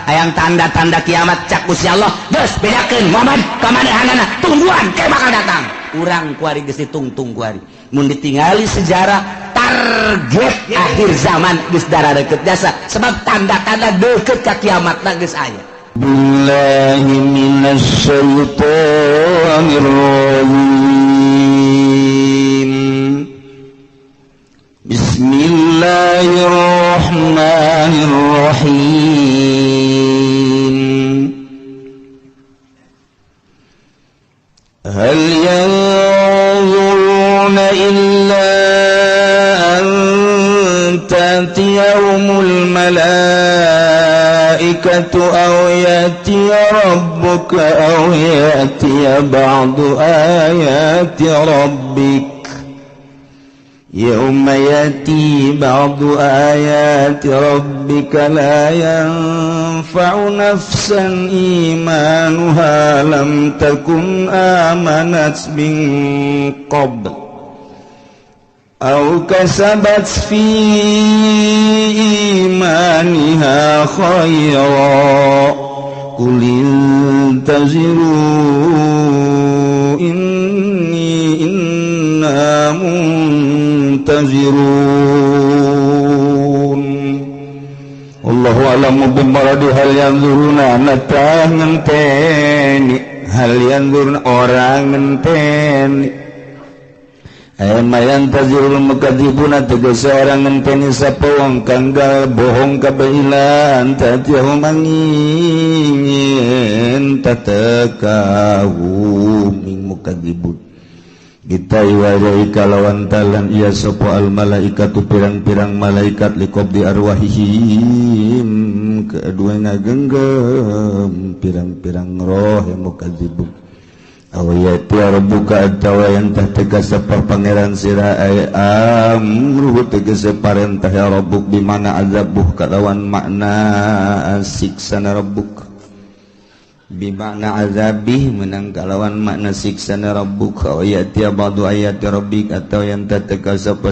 Hayang tanda-tanda kiamat cak Gusti Allah geus bedakeun Muhammad ka manehanana tungguan ke bakal datang. Urang kuari geus ditungtung kuari. Mun ditingali sejarah target akhir zaman geus dara deket jasa sebab tanda-tanda deket ka kiamatna geus aya. Billahi minasyaitonir rajim. Bismillahirrahmanirrahim. Hal yanzuruna illa an ta'tiyahumul malaikatu aw ya'tiya rabbuka aw ya'tiya ba'du ayati rabbik. Yauma ya'ti ba'du ayati rabbika la yanfa'u nafsan imanuha lam takun amanat min qabl aw kasabat fi imaniha khairan qul intaziru inni inna muntazirun. Allahu a'lamu bimuradi hal yanzuruna natah ngenteni hal yanzuruna orang ngenteni ay mayantazirul mukadzibuna tegese orang ngenteni sapa wong kang bohong kabailan tatiyahum angin tatakahu min mukadzibun. Kita iwajai kalawan talan ia sapa al malaikatu pirang-pirang malaikat liqabdi arwahihim kedua ngagenggam pirang-pirang roh mukadzibun. Awayati rabbuka atawa yang tah tegas sapa pangeran sira ay amruhu tegese parentah ya rabbuk bimana azabuh kalawan makna siksana rabbuk bimana azabih menang kalawan makna siksana rabbuk awayati ba'du ayati rabbik atau yang tah tegas apa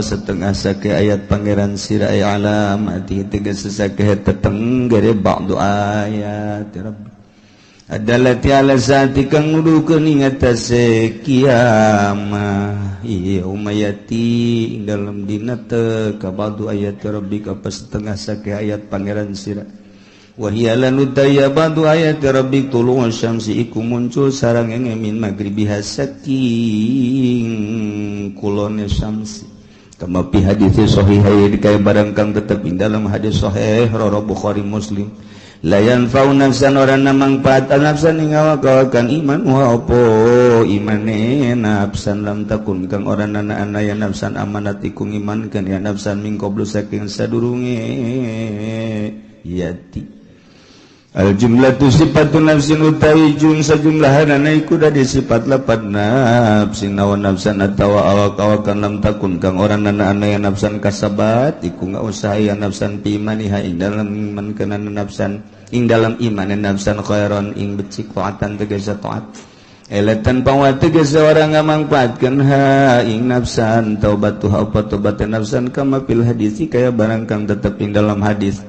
setengah sake ayat pangeran sira ay alamati tegese sake tetenggere ba'du ayati rabbik adalati ala saati kang nuduhkeun ing atase kiamah yauma yati ing dalem dina teu kabadu ayat rabbika apa setengah sake ayat pangeran sira wa hiya lan utaya badu ayat rabbik tulu'u syamsi iku muncul sareng min magribiha saking kulone syamsi kama fi hadis sahihain kaya barang kang tetep ing dalem hadis sahih rawi Bukhari Muslim. La yanfa'u nafsan ora mangfaat nafsan ing awak-awakan iman wa apa imane nafsan lam takun kang ora ana ya nafsan amanat iku ngimankeun ya nafsan min qablu saking sadurunge yati. Al jumlatu sifatun nafsin utawi jum sajumlahanana iku dadi sifat lapat nafsin nawan nafsan atawa awak-awakan lam takun kang ora ana ya nafsan kasabat iku ngausaha ya nafsan fi imaniha ing dalem iman kana nafsan ing dalem iman nafsan khairan ing becik taatan tegese taat elatan pawa tegese ora ngamangfaatkeun ha ing nafsan taubatuha apa tobat nafsan kama fil hadisi kaya barang kang tetep ing dalam hadis.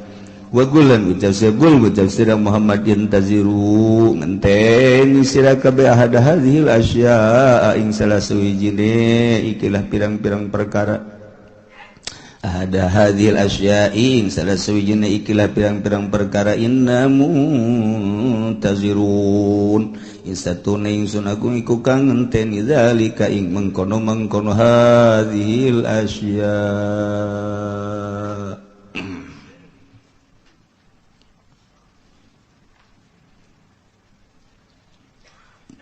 Wagulan ucap segul ucap sira Muhammad yantaziru ngenteni sira kabeh ahad hadhil asya ing salah suwijine ikilah pirang-pirang perkara ahad hadhil asya ing salah suwijine ikilah pirang-pirang perkara inna muntazirun insatune ingsun aku iku kang ngenteni zalika ing mengkono-mengkono hadhil asya.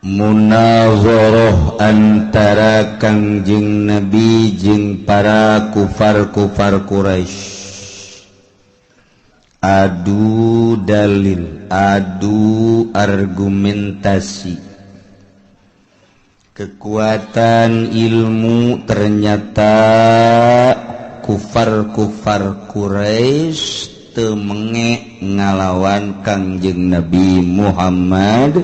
Munazarah antara Kangjeng Nabi jeung para kufar-kufar Quraisy. Adu dalil, adu argumentasi. Kekuatan ilmu ternyata kufar-kufar Quraisy teu menge ngalawan Kangjeng Nabi Muhammad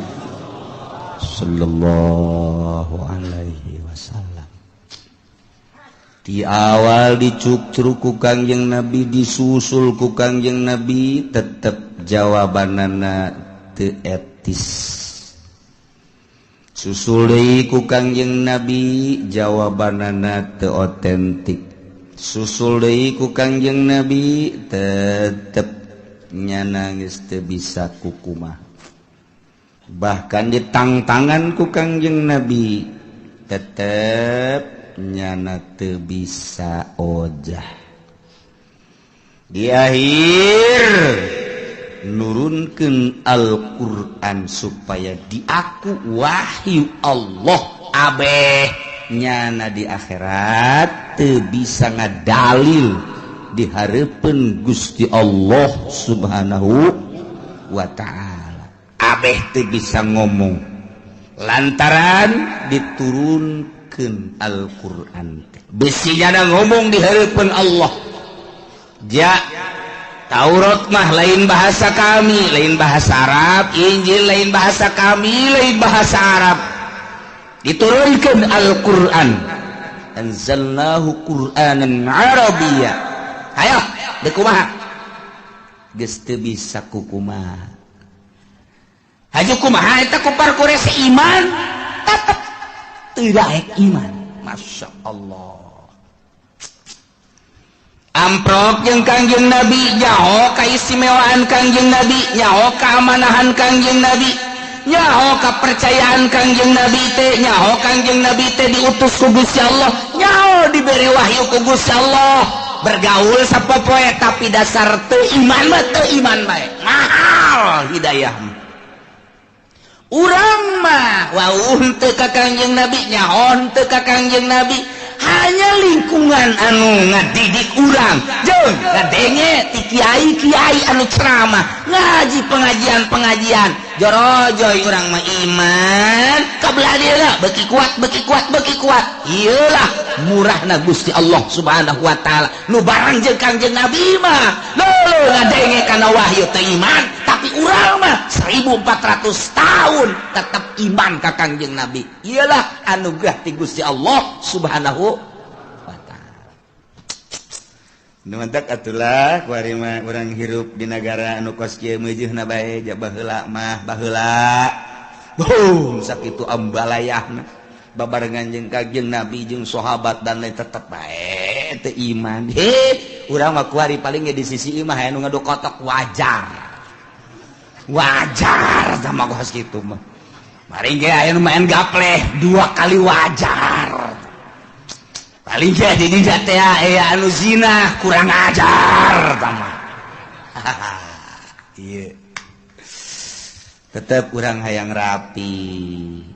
sallallahu alaihi wasallam. Di awal dicukcruk ku Kangjeng Nabi, disusul ku Kangjeng Nabi, tetep jawabanana teu etis. Susul deui ku Kangjeng Nabi, jawabanana teu otentik. Susul deui ku Kangjeng Nabi, tetep nyana geus teu bisa kukumaha. Bahkan ditangtangan ku Kangjeng Nabi, tetep nyana teu bisa ojah. Di akhir nurunkeun Al-Qur'an supaya diaku wahyu Allah abeh nyana di akhirat teu bisa ngadalil di hareupeun Gusti Allah Subhanahu wa ta'ala. Abeh teu bisa ngomong lantaran diturun Al-Qur'an. Besi nyana ngomong di hadapan Allah. Ja Taurat mah lain bahasa kami, lain bahasa Arab, Injil lain bahasa kami, lain bahasa Arab. Diturunkan Al-Qur'an. Anzalnahu Qur'anan Arabiyya. Hayo, deuk kumaha? Geus teu bisa kukumaha. Haju kumaha eta kupar Quraisy iman? Tetep tidak iman. Masya Allah. Amprok jeung Kangjeng Nabi, nyaho kaistimewaan Kangjeng Nabi, nyaho keamanahan Kangjeng Nabi, nyaho kepercayaan Kangjeng Nabi teh, nyaho Kangjeng Nabi teh diutus ku Gusti Allah, nyaho diberi wahyu ku Gusti Allah. Bergaul sapopoe tapi dasar teu iman mah teu iman bae. Mahal hidayah. Urang mah wauh teu ka Kangjeng Nabi, nyaho teu ka Kangjeng Nabi, hanya lingkungan anu ngadidik urang jeung ngadenge ti kiai-kiai anu ceramah, ngaji pengajian-pengajian, jorojoy urang mah iman kabelah dieuna beuki kuat beuki kuat beuki kuat. Ieulah murahna Gusti Allah Subhanahu wa taala nu barang jeung Kangjeng Nabi mah leuh ngadenge kana wahyu teu iman, tapi urang mah 1400 tahun tetap iman ka Kangjeng Nabi. Iyalah anugerah ti Gusti Allah Subhanahu wa taala. Nu mantak atulah kuari mah urang hirup di negara anu kos kieu meujeuna bae ja baheula mah baheula. Boom sakitu ambalayahna babarengan jeung Kangjeng Nabi jeung sahabat dan lain tetep bae teu iman. He, urang mah kuari paling ge di sisi imah aya nu ngadu kotok wajar. Wajar sama kos kitu mah. Paling ge aya nu main gapleh dua kali wajar. Paling ge di dinya teh aya anu zina kurang ajar tama. Ieu. Tetep urang hayang rapi,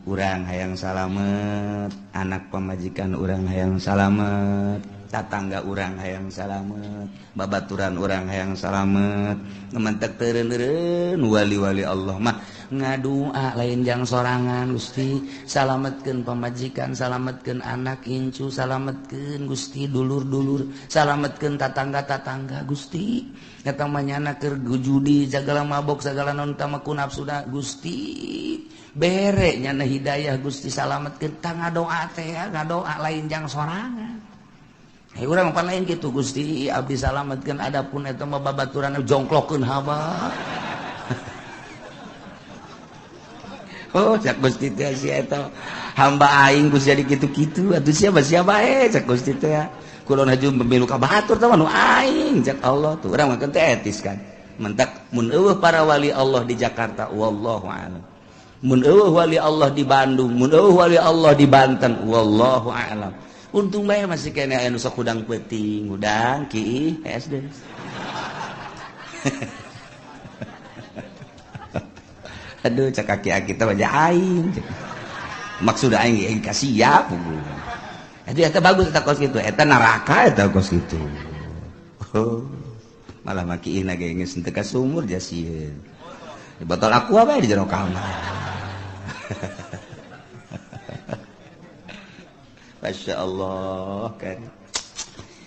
urang hayang salamet, anak pamajikan urang hayang salamet, tatangga urang hayang salamet, babaturan urang hayang salamet. Ngementek teureun-eureun wali-wali Allah mah ngadua lain jang sorangan. Gusti salametkeun pamajikan, salametkeun anak incu, salametkeun Gusti dulur-dulur, salametkeun tatangga-tatangga Gusti. Eta mah nyana keur judi sagala mabok sagala non tama ku nafsuna Gusti bere nyana hidayah Gusti salametkeun. Tah ngadoa teh ngadoa lain jang sorangan. Hei urang pan lain kitu Gusti abdi salametkeun adapun eta mah babaturan jongklokeun haba. Oh cak Gusti teh si eta hamba aing geus jadi kitu-kitu atuh siapa siapa bae cak Gusti teh. Kulon haju pemilu ka batur teh nu aing cak Allah tuh urang mah teh etis kan. Mentak mun eueuh para wali Allah di Jakarta wallahu a'lam. Mun eueuh wali Allah di Bandung, mun eueuh wali Allah di Banten wallahu a'lam. Untung bae masih kene aya nu sok hudang peuting, hudang ki SD. Aduh cak aki-aki teh wajah aing. Maksud aing aing kasiap. Jadi eta bagus eta kos kitu, eta neraka eta kos kitu. Oh, malah makiina ge geus teu ka sumur jasieun. Di botol aqua bae di jero kamar. Masya Allah kan.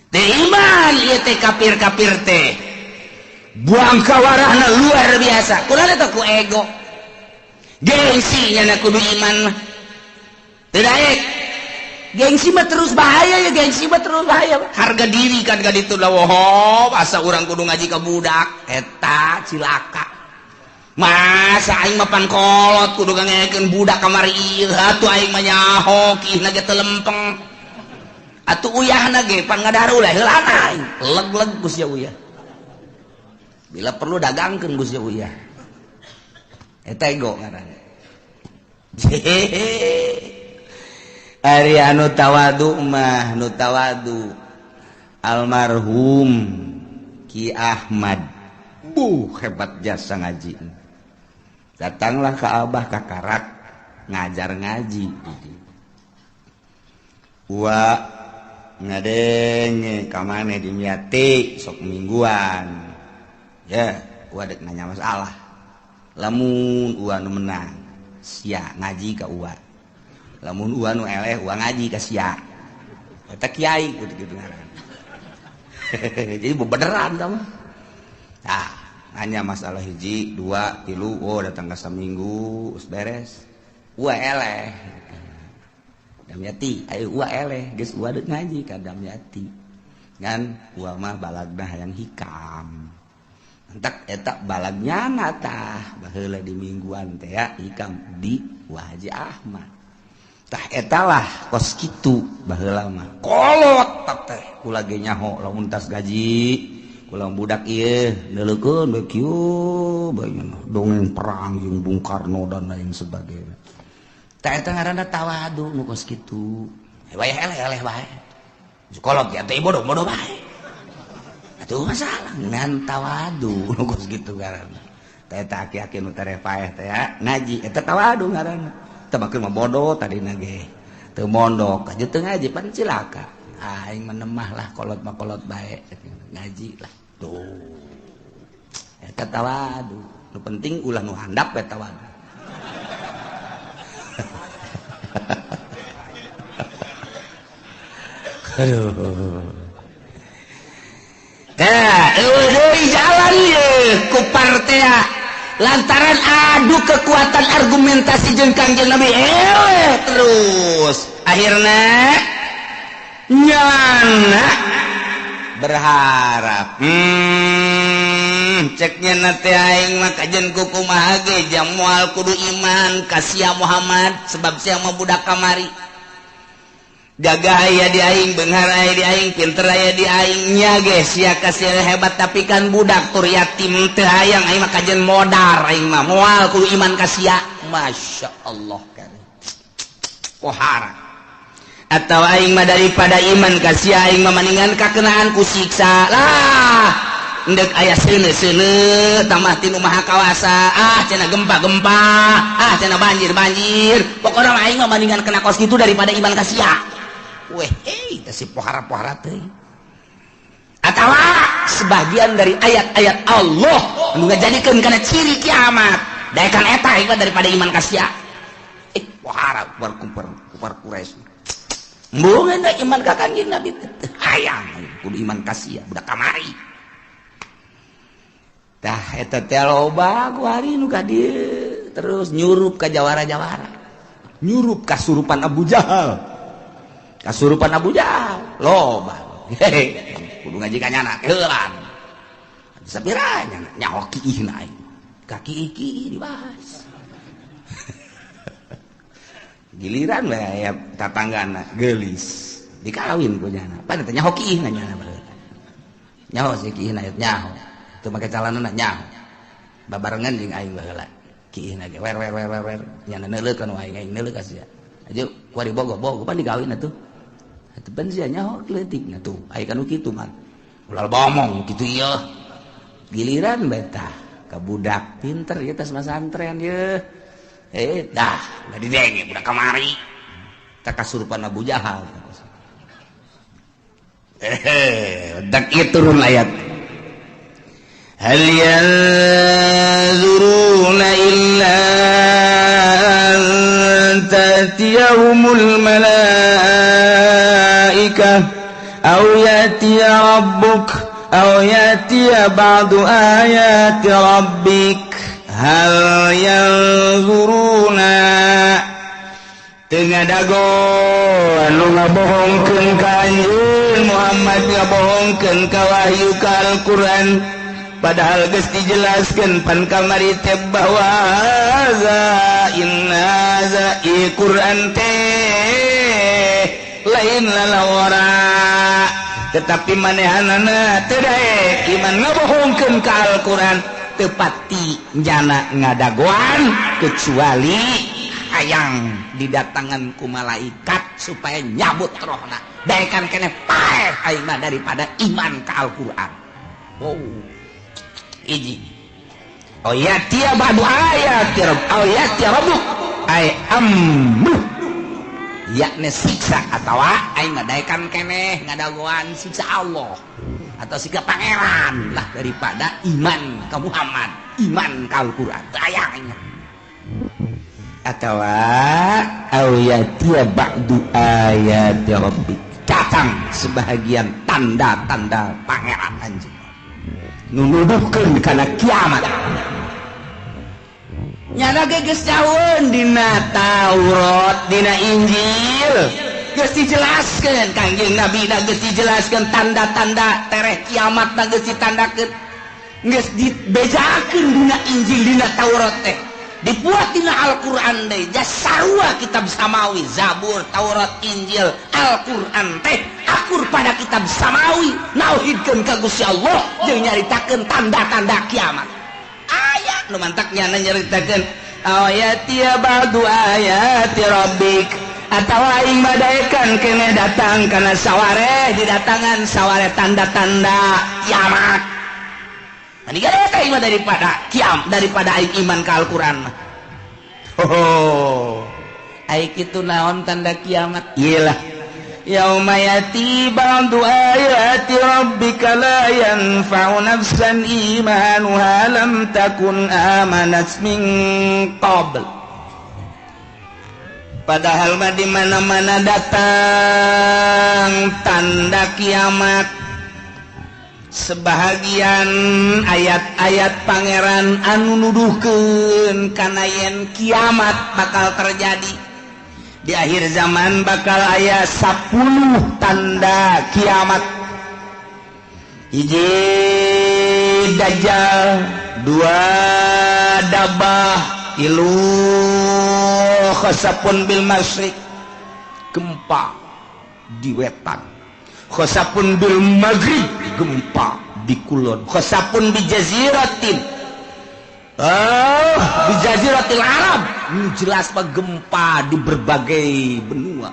Teu iman ieu teh kafir-kafir teh. Buang kawarahna luar biasa. Kunaon eta ku ego. Gengsi nya kudu iman mah. Teu daek. Gengsi mah terus bahaya ya, gengsi mah terus bahaya. Harga diri kan ka ditu lah, woho, asa urang kudu ngaji ka budak eta cilaka. Masa aing mah pan kolot kudu ngangekeun budak kamari ieu atuh aing mah nyaho kiihna ge teu lempeng. Atuh uyahna ge pan ngadaru lah heulana aing. Leg-leg ku sia uyah. Bila perlu dagangkeun ku sia uyah. Eta ego ngaranna. Ari anu tawadu mah nu tawadu almarhum Ki Ahmad buh hebat jasa ngaji. Datanglah ke Abah ka Karak ngajar ngaji. Wa ngadenge ka maneh di Miati sok mingguan. Ya, wa dek nanya masalah. Lamun ua nu menang, sia ngaji ka ua. Lamun ua nu eleh ua ngaji ka sia. Eta kiai kitu ngaran. Jadi bebeneran tah mah. Tah, nanya masalah hiji, dua, tilu, oh datang ke saminggu, geus beres. Ua eleh. Damyati, ayo ua eleh, geus ua deuk ngaji ka Damyati. Ngan ua mah balagna hayang hikam. Entak eta balagnya na tah baheula di mingguan teh ya hikam di Wa Haji Ahmad. Tah etalah kos kitu baheula mah. Kolot teh kula ge nyaho lamun tas gaji kula budak ieu neuleukeun we kieu bae dongeng perang jeung Bung Karno dan lain sebagainya. Tah eta ngaranna tawadu nu kos kitu. Wayah eleh-eleh bae. Kolot ya teh bodoh-bodoh bae. Atuh masalah ngan tawadu nu kos kitu ngaranna. Tah eta aki-aki nu tereh paeh teh ya ngaji eta tawadu ngaranna. Teu makeun mah bodoh tadina ge. Teu mondok aja teu ngaji pan cilaka. Aing mah nemah lah kolot mah kolot bae ngaji lah. Tuh. Eta tawadu. Nu penting ulah nu handap we tawadu. Aduh. Tah, eueuh deui jalan ieu ku partea. Lantaran adu kekuatan argumentasi jeung Kangjeng Nabi terus akhirna nyana berharap ceknya na teh aing mah kajen ku kumaha ge jang moal kudu iman ka sia Muhammad sebab sia mah budak kamari gagah aya di aing beunghar aya di aing pinter aya di aing nya ge sia ka sia hebat tapi kan budak tur yatim teu hayang aing mah kajen modar aing mah moal kudu iman ka sia. Masya Allah kan pohara atau aing mah daripada iman ka sia aing mah maningan kakenaan ku siksa lah endek aya seuneu-seuneu tambah tinu maha kawasa ah cenah gempa-gempa ah cenah banjir-banjir pokona aing mah maningan kena kos kitu daripada iman ka sia. Weh, teh si pohara-pohara teh. Atawa sebagian dari ayat-ayat Allah anu ngajadikeun kana ciri kiamat. Daekan eta ieu daripada iman ka sia. Pohara kupar Quraisy. Embungeun iman ka Kangjeng Nabi teh hayang kudu iman ka sia budak kamari. Tah eta teh loba ku hari nu ka dieu terus nyurup ka jawara-jawara. Nyurup kasurupan Abu Jahal. Kasurupan Abu Jahal loba. Kudu ngaji ka nyana heulan. Sapira nyana nyaho kiihna aing. Kaki iki dibahas. Giliran we aya tatanggana geulis. Dikawin ku nyana. Pan teh nyaho kiihna nyana baheula. Nyaho si kiihna nyaho. Teu make calanana nyaho. Babarengan jeung aing baheula. Kiihna ge wer wer wer wer nyana neuleuh kana aing aing neuleuh ka sia. Aja kuari bogo bogo pan dikawin atuh. Atuh pan sia nyaho leutik na tuh. Aya kanu kitu mah. Ulah bomong kitu ieu. Giliran betah ka budak pinter ieu tas masantren ieu. Dah da didenge budak kamari. Tah kasurupan Abu Jahal. Dak ieu turun ayat. Hal yanzuruna illa an ta'tiyahumul malaikah aw ya'tiya rabbuk aw ya'tiya ba'du ayati rabbik hal yanzuruna teu Ngadago anu ngabohongkeun ka anjeun Muhammad, ngabohongkeun ka wahyu, ka Al-Qur'an, padahal geus dijelaskeun pan kamari teh bahwa haza inna haza Qur'an teh lain lalawara, tetapi manehanana teu daek iman, ngabohongkeun ka Al-Qur'an. Tepati jana ngadagoan kecuali hayang didatangan ku malaikat supaya nyabut rohna. Daekan kene paeh aing mah daripada iman ka Al-Qur'an. Oh, hiji, oh ya tia ba'du ayat rabb, oh ya tia rabbuk ay ammu, yakni siksa atawa aing mah daekan keneh ngadagoan siksa Allah atau siksa pangeran lah daripada iman ke Muhammad, iman ke Al-Qur'an. Tayangnya atau au yatia ba'du ayati rabbik, datang sebahagian tanda-tanda pangeran anjeun nunuduhkeun kana kiamat. Nyana ge geus jauheun dina Taurat, dina Injil geus dijelaskeun, Kangjeng Nabi na geus dijelaskeun tanda-tanda tereh kiamat na geus ditandakeun, geus dibejakeun dina Injil, dina Taurat teh, dibuat dina Al-Qur'an deui. Sarua kitab samawi, Zabur, Taurat, Injil, Al-Qur'an teh akur pada kitab samawi, nauhidkeun ka Gusti Allah jeung nyaritakeun tanda-tanda kiamat. Aya nu mantak nyana nyaritakeun ayati ba'du ayati rabbik atawa aing badaekan kene datang kana saware, didatangan saware tanda-tanda kiamat. Ini iman daripada kiam, daripada aing iman ke Al-Qur'an. Oh, aing itu naon tanda kiamat? Iyalah, yauma yati ba'du ayati rabbika la yanfa'u nafsan imanuha lam takun amanat min qabl. Padahal mah di mana-mana datang tanda kiamat, sebahagian ayat-ayat pangeran anu nuduhkeun kana yen kiamat bakal terjadi di akhir zaman, bakal aya 10 tanda kiamat. Hiji, dajjal, dua, dabah, tilu, khasapun bil masyriq, gempa di wetan, khosapun bil maghrib, gempa di kulon, khosapun bi jaziratin, oh, di jaziratil Arab. Ini jelas mah gempa di berbagai benua,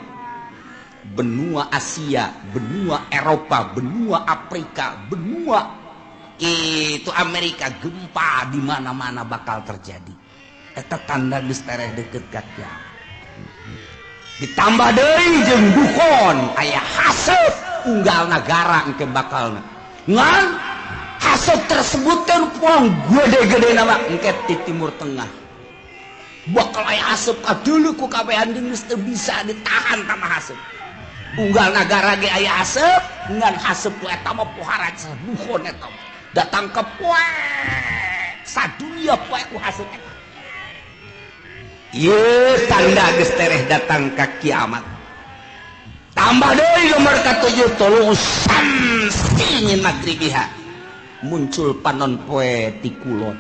benua Asia, benua Eropa, benua Afrika, benua itu Amerika, gempa di mana-mana bakal terjadi. Eta tanda geus tereh deket ka kiamat. Ditambah deui jeung dukon, aya haseup unggal nagara engke bakalna. Ngan haseup tersebut kan puang gede-gede nama engke di Timur Tengah. Bakal aya haseup kadulu ku kabehan geus teu bisa ditahan sama haseup. Unggal nagara ge aya haseup, ngan haseup ku eta mah pohara dukon eta. Datang ke poe sadunia poe ku haseup eta. Ye tanda geus tereh datang ka kiamat. Tambah deui nomor ka-7, tolong samsi min magribiha, muncul panon poe ti kulon.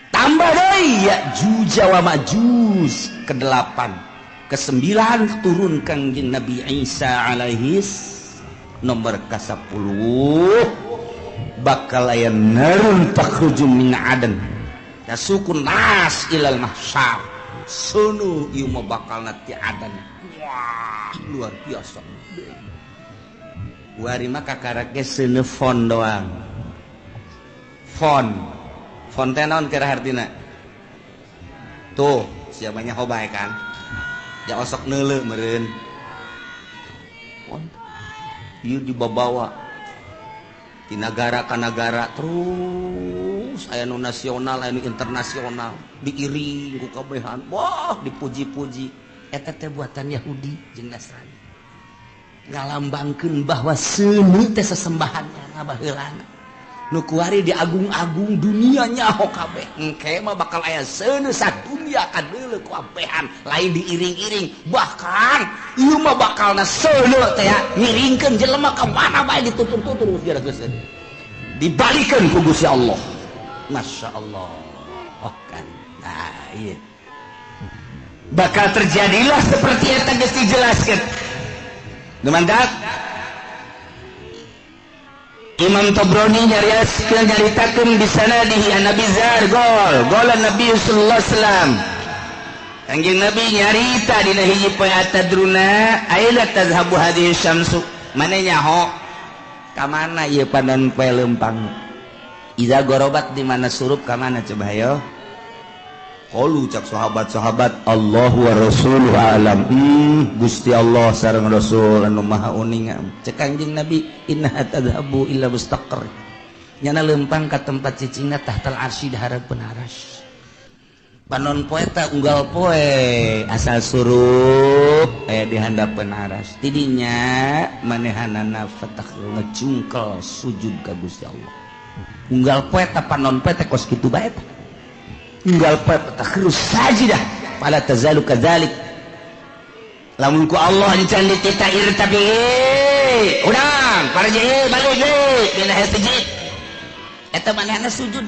Tambah deui Ya'juj wa Ma'juj ke-8, ke-9 turun Kangjeng Nabi Isa alaihis, nomor ka-10 bakal aya narun takhruju min adan tasukun nas ilal mahsyar. Sunu ieu mah bakal ti adan. Wah, luar biasa. Wari mah kakarak ge seuneu fon doang. Fon. Fon teh naon kira hartina? Tuh, siapanya hobae kan? Ya osok neuleuh meureun. Fon. Ieu dibabawa di nagara ka nagara terus, aya nu nasional, aya nu internasional, diiring ku kabehan. Wah, dipuji-puji. Eta teh buatan Yahudi jeung Nasrani. Ngalambangkeun bahwa seuneu teh sesembahan baheulana. Nu kuari di agung-agung dunia nyaho kabeh. Engke mah bakal aya seuneu sadunya kadeuleu ku abehan, lain diiring-iring. Bahkan ieu mah bakalna seuneu teh ngiringkeun jelema ka mana bae ditutur-tutur geus dibalikeun ku Gusti Allah. Masya Allah. Oh kan. Nah, iya. Bakal terjadilah seperti yang tadi dijelaskan. Mantap. Imam Tobroni nyariaskeun nyaritakeun bisanadihi an Nabi Zar gol gol Nabi sallallahu alaihi wasallam. Kanjeng Nabi nyarita dina hiji poe, atadruna aina tazhabu hadhihi syamsu? Mane nyaho ka mana ieu panon poe leumpang? Iza gorobat, di mana surup ka mana, coba hayo. Qalu, cak sahabat-sahabat, Allah wa rasuluhu alam. Gusti Allah sareng Rasul anu maha uninga. Cek Kanjeng Nabi, innaha tadhabu ila mustaqar. Nyana lempang ka tempat cicingna, tahtal arsy, di hareupeun aras. Panon poe ta unggal poe asal surup aya di handapeun aras. Tidinya manehanana fatah ngecungkel sujud ka Gusti Allah. Unggal poe ta panon poe teh kos kitu bae ta. Unggal poe takhru sajidah fala tazalu kadzalik. Lamun ku Allah encan ditita irtabi, udang parji balik deui dina hiji eta manehna sujud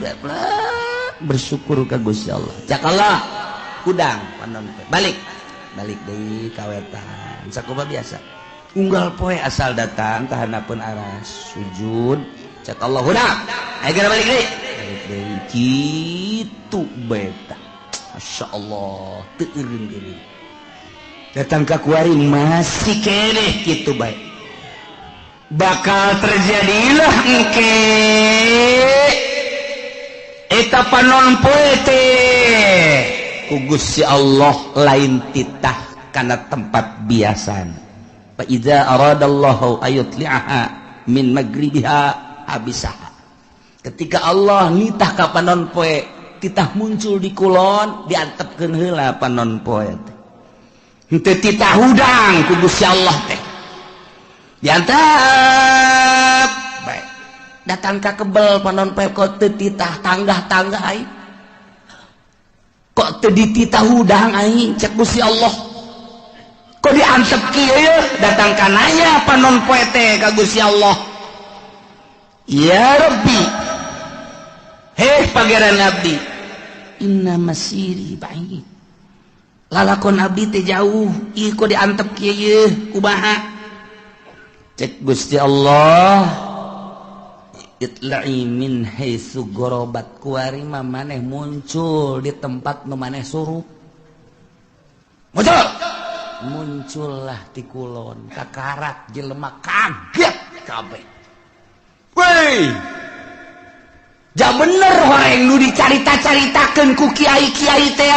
bersyukur ka Gusti Allah. Cak Allah, hudang panon balik balik deui kawetan. Sakumaha biasa unggal poe asal datang ka handapeun aras sujud. Cak Allah, hudang, ayo geura balik deui, balik deui kitu beta. Masya Allah, teu eureun-eureun datang ka kuari masih keneh kitu bae. Bakal terjadilah engke eta panon poe teh ku Gusti Allah lain titah kana tempat biasana. Fa iza aradallahu ayutli'aha min magribiha habisaha. Ketika Allah nitah ka panon poe titah muncul di kulon, diantepkeun heula panon poe teh. Henteu titah hudang ku Gusti Allah teh diantep bae. Datang ka kebel panon poe, kok teu titah tanggah-tanggah aing, kok teu dititah hudang aing? Cek Gusti Allah, kok diantep kieu ye? Datang ka nanya panon poe teh ka Gusti Allah, ya Rabbi, heh pangeran abdi, inna masiri ba'id, lalakon abdi teh jauh, ieu kok diantep kieu ye, kumaha? Cek Gusti Allah, itla'i min haitsu gorobat. Kuari mah maneh muncul di tempat nu maneh surup. Muncul, muncullah ti kulon. Kakarak jelema kaget kabeh. Woi, ja bener horeng nu dicarita-caritakeun ku kiai-kiai teh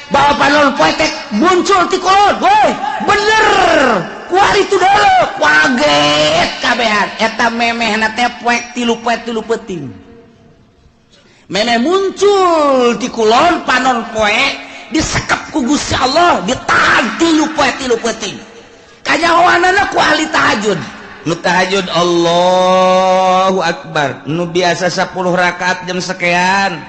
bahwa panon poe teh muncul ti kulon. Woi, bener kuari tu dulu kaget kabehan. Eta memehna teh poek 3 poe 3 peuting memeh muncul di kulon. Panon poe disekep ku Gusti Allah, ditahan 3 poe 3 peuting. Kanyahoanana ku ahli tahajud. Nu tahajud Allahu Akbar, nu biasa 10 rakaat jam sekian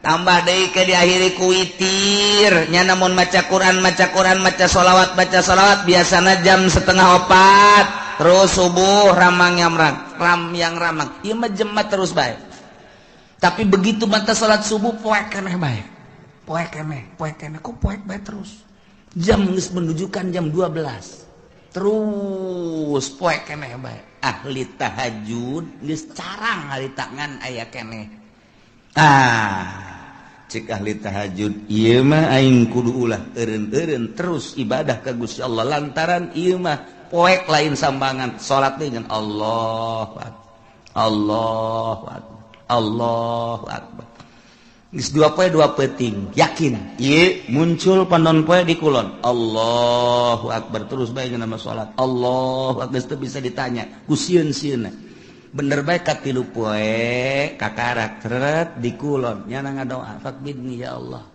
tambah deui ke diakhiri ku witir nya. Namun maca Quran, maca Quran, maca sholawat, baca sholawat, biasana jam 3.30 terus subuh ramang yang ram yang ramang. Ieu mah jemat terus bae. Tapi begitu mata salat subuh poek keneh bae, poek keneh, poek keneh, kok poek bae terus. Jam geus menunjukkan jam 12 terus poek keneh bae. Ahli tahajud geus carang hari tangan aya keneh. Ah, cek ahli tahajud, ieu mah aing kudu ulah eureun-eureun terus ibadah ka Gusti Allah lantaran ieu mah poek lain sambangan. Salat dengan Allah Akbar, Allah Akbar, Allah Akbar. Geus 2 poe 2 peuting yakin ieu muncul panon poe di kulon. Allahu Akbar terus bae nama salat Allahu Akbar, geus teu bisa ditanya ku sieun-sieunna. Bener bae, ka 3 poe kakarak tret di kulon. Nyana ngadoa, faqbidni ya Allah,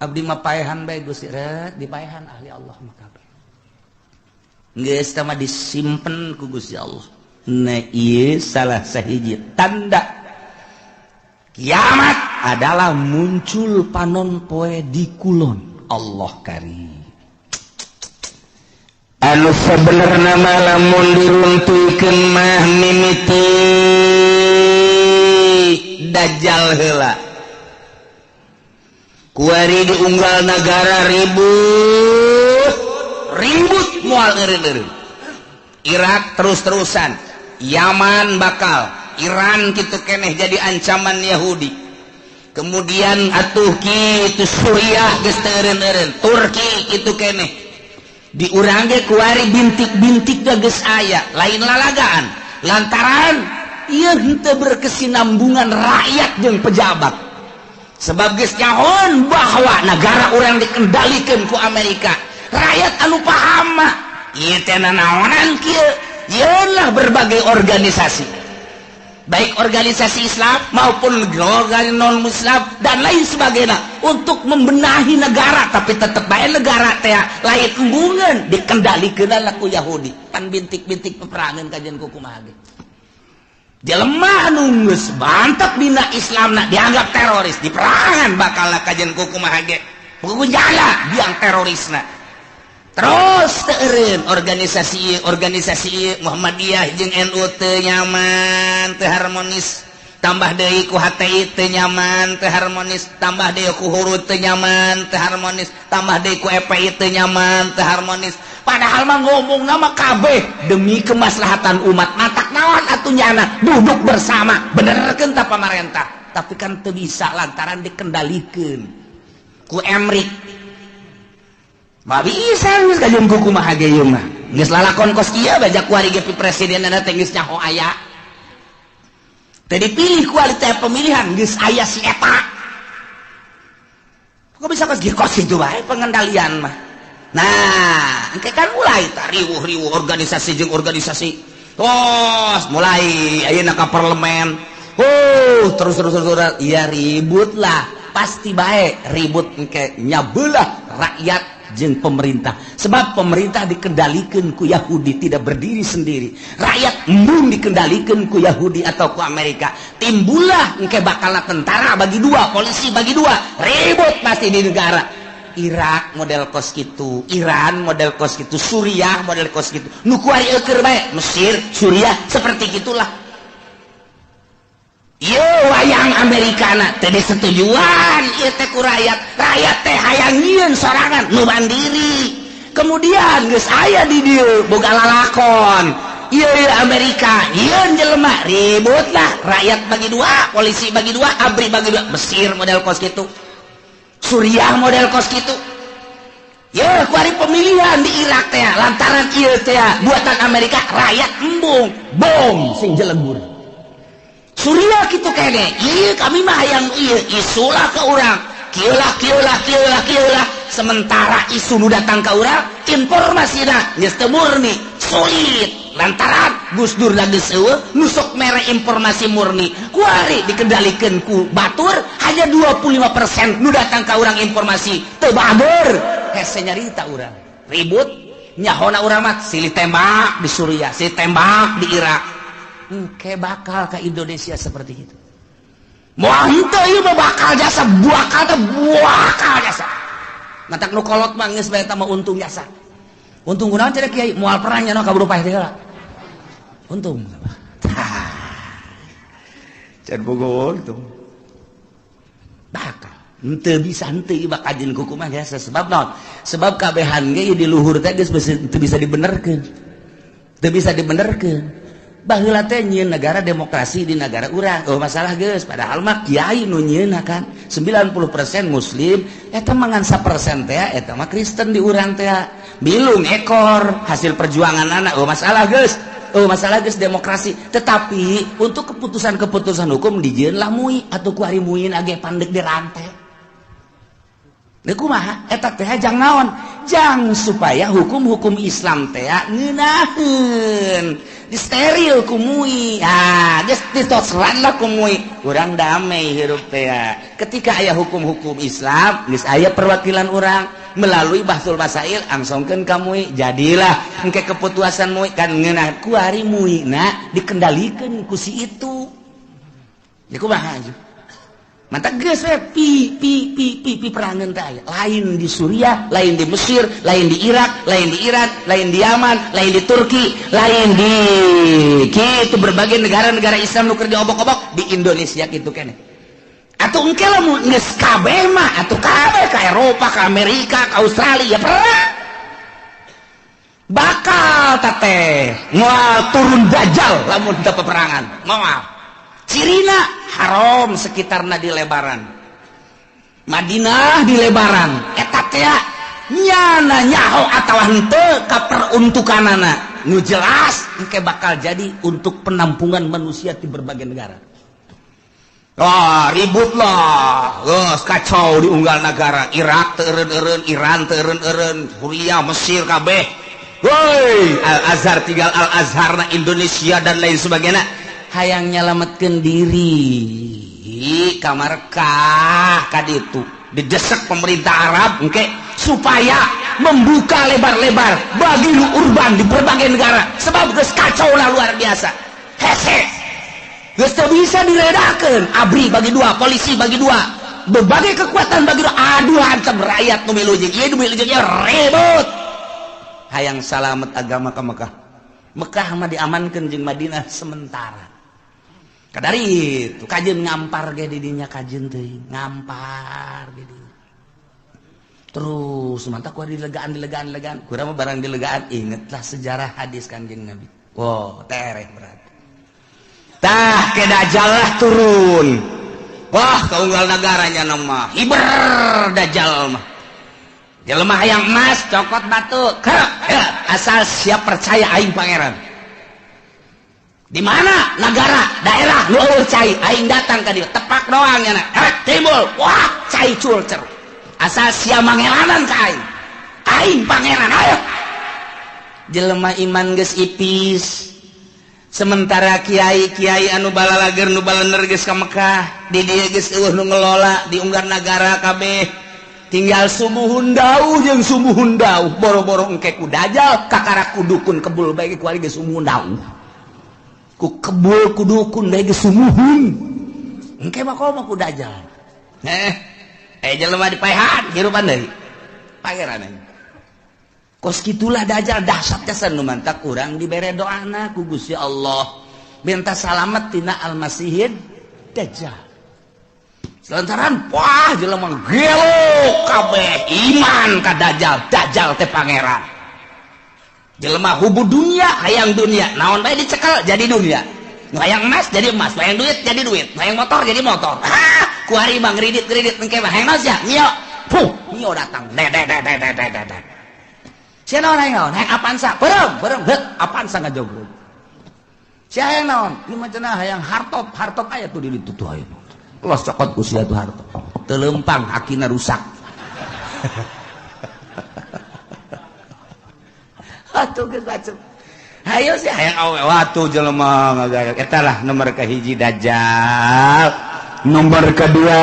abdi mah paehan bae Gusti. Ret dipaehan ahli Allah mah kabeh. Geus teh mah disimpen ku Gusti Allah. Nah, ieu salah sahiji tanda kiamat adalah muncul panon poe di kulon. Allah karim. Anu sebenarnya mah lamun diruntuhkeun mah mimiti Dajjal heula. Kuari diunggal negara ribut ribut, moal eureun. Irak terus-terusan, Yaman bakal, Iran gitu keneh jadi ancaman Yahudi. Kemudian atuh kitu Suriah geus teu eureun-eureun, Turki itu keneh. Di urang ge kuari bintik-bintik geus aya, lain lalagaan lantaran ieu henteu berkesinambungan rakyat jeung pejabat. Sebab geus nyahoan bahwa negara urang dikendalikan ku Amerika. Rakyat anu paham mah ieu teh nanaonan kieu, yeunlah berbagai organisasi, baik organisasi Islam maupun organisasi non Muslim dan lain sebagainya, untuk membenahi negara. Tapi tetap bae negara teh lain embungan, dikendalikan lah ku Yahudi. Pan bintik-bintik peperangan kajian ku kumaha ge. Jelema anu geus mantep dina Islamna dianggap teroris, diperangan bakal kajian ku kumaha ge, buku jala biang terorisna. Terus teu eureun organisasi ieu, organisasi ieu, Muhammadiyah jeung NU teu nyaman, teu harmonis, tambah deui ku HTI teu nyaman, teu harmonis, tambah deui ku Hurud teu nyaman, teu harmonis, tambah deui ku FPI teu nyaman, teu harmonis. Padahal mah ngomong nama kabeh demi kemaslahatan umat. Matak naon atuh nyana duduk bersama benerkeun ta pamarentah, tapi kan teu bisa lantaran dikendalikeun ku Emrik. Mah bisa geus kajeun ku kumaha ge ieu mah geus lalakon kos kieu bajak kuari ge presidenna teh geus nyaho aya. Teu dipilih kualitas pemilihan geus aya si eta. Kok bisa kos kos kitu bae pengendalian mah. Nah, engke kan mulai tah riwuh-riwuh organisasi jeung organisasi. Tos mulai ayeuna ka parlemen. Oh, terus terus terus, terus. Iya ribut lah, pasti bae ribut engke nyabelah rakyat jeung pemerintah. Sebab pemerintah dikendalikan ku Yahudi, tidak berdiri sendiri. Rakyat embung dikendalikan ku Yahudi atau ku Amerika. Timbullah engke bakal tentara bagi dua, polisi bagi dua, ribut pasti di negara. Irak model kos gitu, Iran model kos gitu, Suriah model kos gitu. Nu kuari eueur bae, Mesir, Suriah seperti gitulah. Ieu wayang Amerikana teh disetujuan ieu teh ku rakyat. Rakyat teh hayang nyieun sorangan nu mandiri. Kemudian geus aya di dieu boga lalakon. Ieu Amerika, nyieun jelema ribut lah, rakyat bagi dua, polisi bagi dua, ABRI bagi dua. Mesir model kos gitu. Suriah model kos gitu. Ya, kuari pemilihan di Irak teh lantaran ieu teh buatan Amerika, rakyat embung, bom sing jelegur. Suriah gitu kene, ieu kami mah hayang ieu isulah ke urang. Kieu lah, kieu lah, kieu lah, kieu lah. Sementara isu nu datang ka urang, informasina geus teu murni, sulit. Lantaran Gus Dur lagi eueuh nu sok mere informasi murni. Kuari dikendalikeun ku batur, hanya 25% nu datang ka urang informasi teu bager. Hese nyarita urang. Ribut nyahona urang mah silih tembak di Suriah, silih tembak di Irak. Engke bakal ke Indonesia seperti itu. Moal henteu ieu mah bakal jasa, bakal teh bakal jasa. Matak nu kolot mah geus bae eta mah untung jasa. Untung kunaon cenah kiai, moal perang nya kaburu paeh teh heula. Untung. Can bogo untung. Bakal henteu bisa henteu ieu bakal jeung kumaha jasa. Sebab naon? Sebab kabehan ge di luhur teh geus teu bisa dibenerkeun. Teu bisa dibenerkeun. Baheula teh nyieun negara demokrasi di negara urang. Oh masalah geus, padahal mah kiai nu nyieunna kan 90% muslim, eta mah ngan 1% teh eta mah Kristen di urang teh. Bilung ekor hasil perjuangan anak. Oh masalah geus. Oh masalah geus demokrasi. Tetapi untuk keputusan-keputusan hukum dijieun lah MUI atau ku ari MUI age pandek dirantai. Deui kumaha eta teh jang naon? Jang supaya hukum-hukum Islam teh ngeunaheun, disteril ku MUI. Ah, geus ditosran lah ku MUI, urang damai hirup teh. Ketika aya hukum-hukum Islam, geus aya perwakilan urang melalui Bahtsul Masail, angsongkeun ka MUI, jadilah engke keputusan MUI kan ngeunah. Kuari MUI na dikendalikeun ku si itu ya, kumaha aja. Mantap geus we pi pi pi pi pi perangan teh aya. Lain di Suriah, lain di Mesir, lain di Irak, lain di Iran, lain di Yaman, lain di Turki, lain di kitu berbagai negara-negara Islam nu keur diobok-obok, di Indonesia kitu keneh. Atuh engke lamun geus kabeh mah atuh kabeh ka Eropa, ka Amerika, ka Australia perang. Bakal teteh moal turun dajjal lamun teu peperangan. Moal. Cirina haram sekitarna di lebaran, Madinah di lebaran eta teh nyana nyaho atawa henteu ka peruntukanana, nu jelas engke bakal jadi untuk penampungan manusia di berbagai negara. Wah, ribut lah, geus kacau di unggal negara. Irak teu eureun-eureun, Iran teu eureun-eureun, Suriah, Mesir kabeh. Woi, Al Azhar tinggal Al Azhar na Indonesia dan lain sebagainya. Hayang nyelametkeun diri ka Mekah ka ditu, didesak pemerintah Arab engke supaya membuka lebar-lebar bagi nu urban di berbagai negara, sebab geus kacau lah luar biasa, hese geus teu bisa diredakeun. ABRI bagi dua, polisi bagi dua, berbagai kekuatan bagi dua, aduh ancam rakyat nu milu jeung ieu, nu milu jeung ieu, ribut. Hayang salamet agama ka Mekah. Mekah mah diamankeun jeung Madinah sementara. Kadari itu kajeun ngampar ge di dinya, kajeun teuing ngampar ge di terus mantap ku dilegaan dilegaan dilegaan kurang mah barang dilegaan. Ingetlah sejarah hadis Kanjeng Nabi. Wow, tereh berat tah ke dajjal lah turun. Wah, kaunggal negaranya nama hiber dajjal mah. Jelema hayang emas cokot batu kerek ya, asal siap percaya aing pangeran. Di mana negara daerah nu eueuh cai, aing datang ka dieu tepak doang nya, timbul wah cai culcer, asal sia mangelanan ka aing, aing pangeran. Ayo jelema iman geus ipis, sementara kiai-kiai anu balalager nu balener geus ka Mekah, di dieu geus eueuh nu ngelola di unggar nagara kabeh, tinggal sumuhun dauh jeung sumuhun dauh, boro-boro engke ku dajjal kakara ku dukun kebul bae ku ari geus sumuhun dauh, ku kebul ku dukun bae geus sumuhun, engke mah komo ku dajjal. Jelema dipaehan hirupan deui pangeran aing. Kos kitulah dajjal dahsyat jasan. Nu mantak urang dibere doana ku Gusti Allah minta salamet tina Almasihid Dajjal. Selantaran wah jelema gelo kabeh iman ka dajjal, dajjal teh pangeran. Jelema hubu dunia, hayang dunia, naon bae dicekel jadi dunia. Nu hayang emas jadi emas, hayang duit jadi duit, hayang motor jadi motor. Ah, kuari mah ngridit-ngridit engke mah hayang naon sia? Mio. Puh, mio datang. De de de de de de de. Sia naon hayang naon? Hayang Avanza, beureum, beureum, heuk Avanza ngajogrog. Sia hayang naon? Ieu mah cenah hayang hartop, hartop aya tuh di ditu tuh aya. Los cokot ku sia tuh hartop. Teu leumpang akina rusak. Atuh geus bacem. Hayo sia hayang awe watu jelema ngagayak. Eta lah nomor kahiji dajjal. Nomor kedua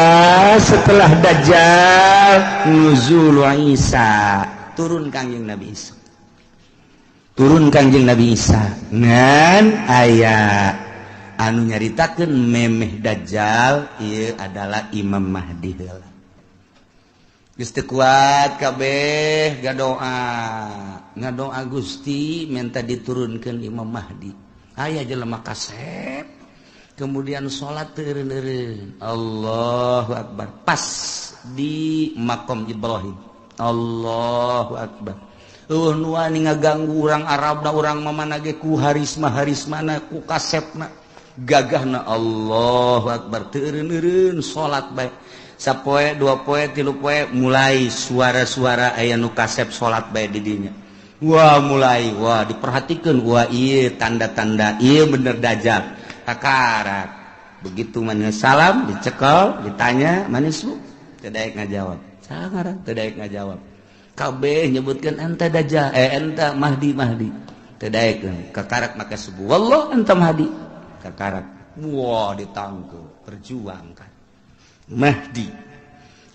setelah dajjal nuzul Isa, turun Kangjeng Nabi Isa. Turun Kangjeng Nabi Isa ngan aya anu nyaritakeun memeh dajjal ieu adalah Imam Mahdi heula. Geus teu kuat kabeh ngadoa, ngadoa Gusti minta diturunkeun Imam Mahdi. Aya jelema kasep kemudian salat teu eureun-eureun, Allahu akbar, pas di makom Ibrahim, Allahu akbar. Eueuh nu wani ngaganggu urang Arabna, urang mamana ge ku harisma-harismana ku kasepna gagahna, Allahu akbar, teu eureun-eureun salat bae. Sapoe, dua poe, tilu poe, mulai suara-suara aya nu kasep salat bae di dinya. Wah mulai, wah diperhatikeun, wah ieu tanda-tanda ieu bener dajjal. Kakarak. Begitu manis salam dicekel, ditanya manis bu, teu daek ngajawab. Saha ngaran teu daek ngajawab. Kabeh nyebutkeun anta dajjal, anta Mahdi Mahdi. Teu daekeun kakarak maka subuh. Wallah anta Mahdi. Kakarak. Wah ditangkep, perjuangkan. Mahdi.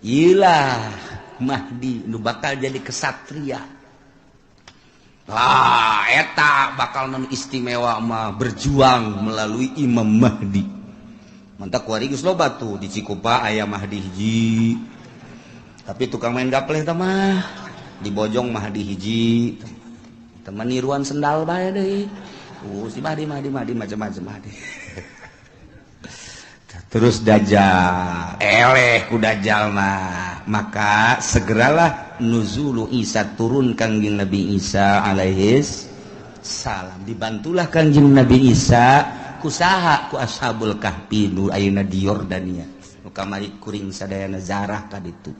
Ilah Mahdi nu bakal jadi kesatria. Lah eta bakal non istimewa mah berjuang melalui Imam Mahdi. Mantak kuari geus loba tuh di Cikupa aya Mahdi hiji. Tapi tukang main gapleh tah mah di Bojong Mahdi hiji. Teman niruan sendal bae deui. Si Mahdi Mahdi Mahdi macam-macam Mahdi. Terus Dajjal, eleh ku Dajjal mah. Maka segeralah nuzulu Isa, turun Kangjeng Nabi Isa alaihis salam. Dibantulah Kangjeng Nabi Isa kusaha ku Ashabul Kahfi nu ayeuna di Yordania. Nu kamari kuring sadayana zarah ka ditu.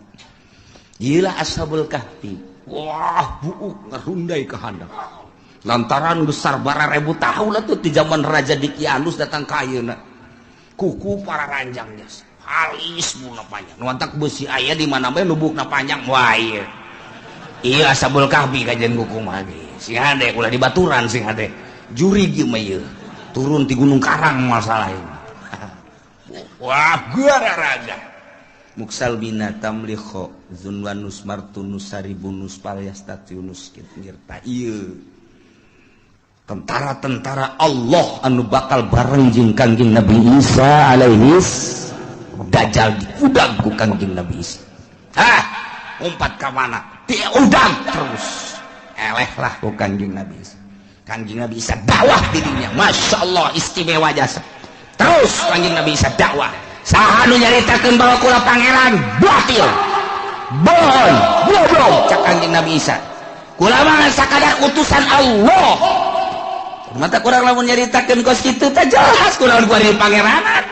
Ieu Ashabul Kahfi. Wah, buuk ngarundai ka handap. Lantaran besar bara ribu tahun atuh di zaman Raja Dikianus datang ka ayeuna. Kuku para ranjang jas. Halis bukna panjang. Nu antak beusi aya di mana bae nu bukna panjang wah ieu. Ieu Ashabul Kahfi kajian kuku mah ge. Sing hade ulah dibaturan sing hade. Jurig ieu mah ieu. Turun ti Gunung Karang masalah ieu. Wah, gara-raga. Muksal bina tamlikho zunwanus martunus saribunus palyastatiunus ngirta ieu. Tentara-tentara Allah anu bakal bareng jeung Kangjeng Nabi Isa alaihis Dajjal diudag ku Kangjeng Nabi Isa. Hah, umpat ka mana? Diudag terus. Eleh lah ku Kangjeng Nabi Isa. Kangjeng Nabi Isa dakwah dirinya. Masya Allah istimewa jasa. Terus Kangjeng Nabi Isa dakwah. Saha nu nyaritakeun bahwa kula pangeran batil. Bohong, goblok cak Kangjeng Nabi Isa. Kula mah sakadar utusan Allah. Mata kurang lamun nyaritakeun kos kitu teh jelas kurang gua di pangeranan.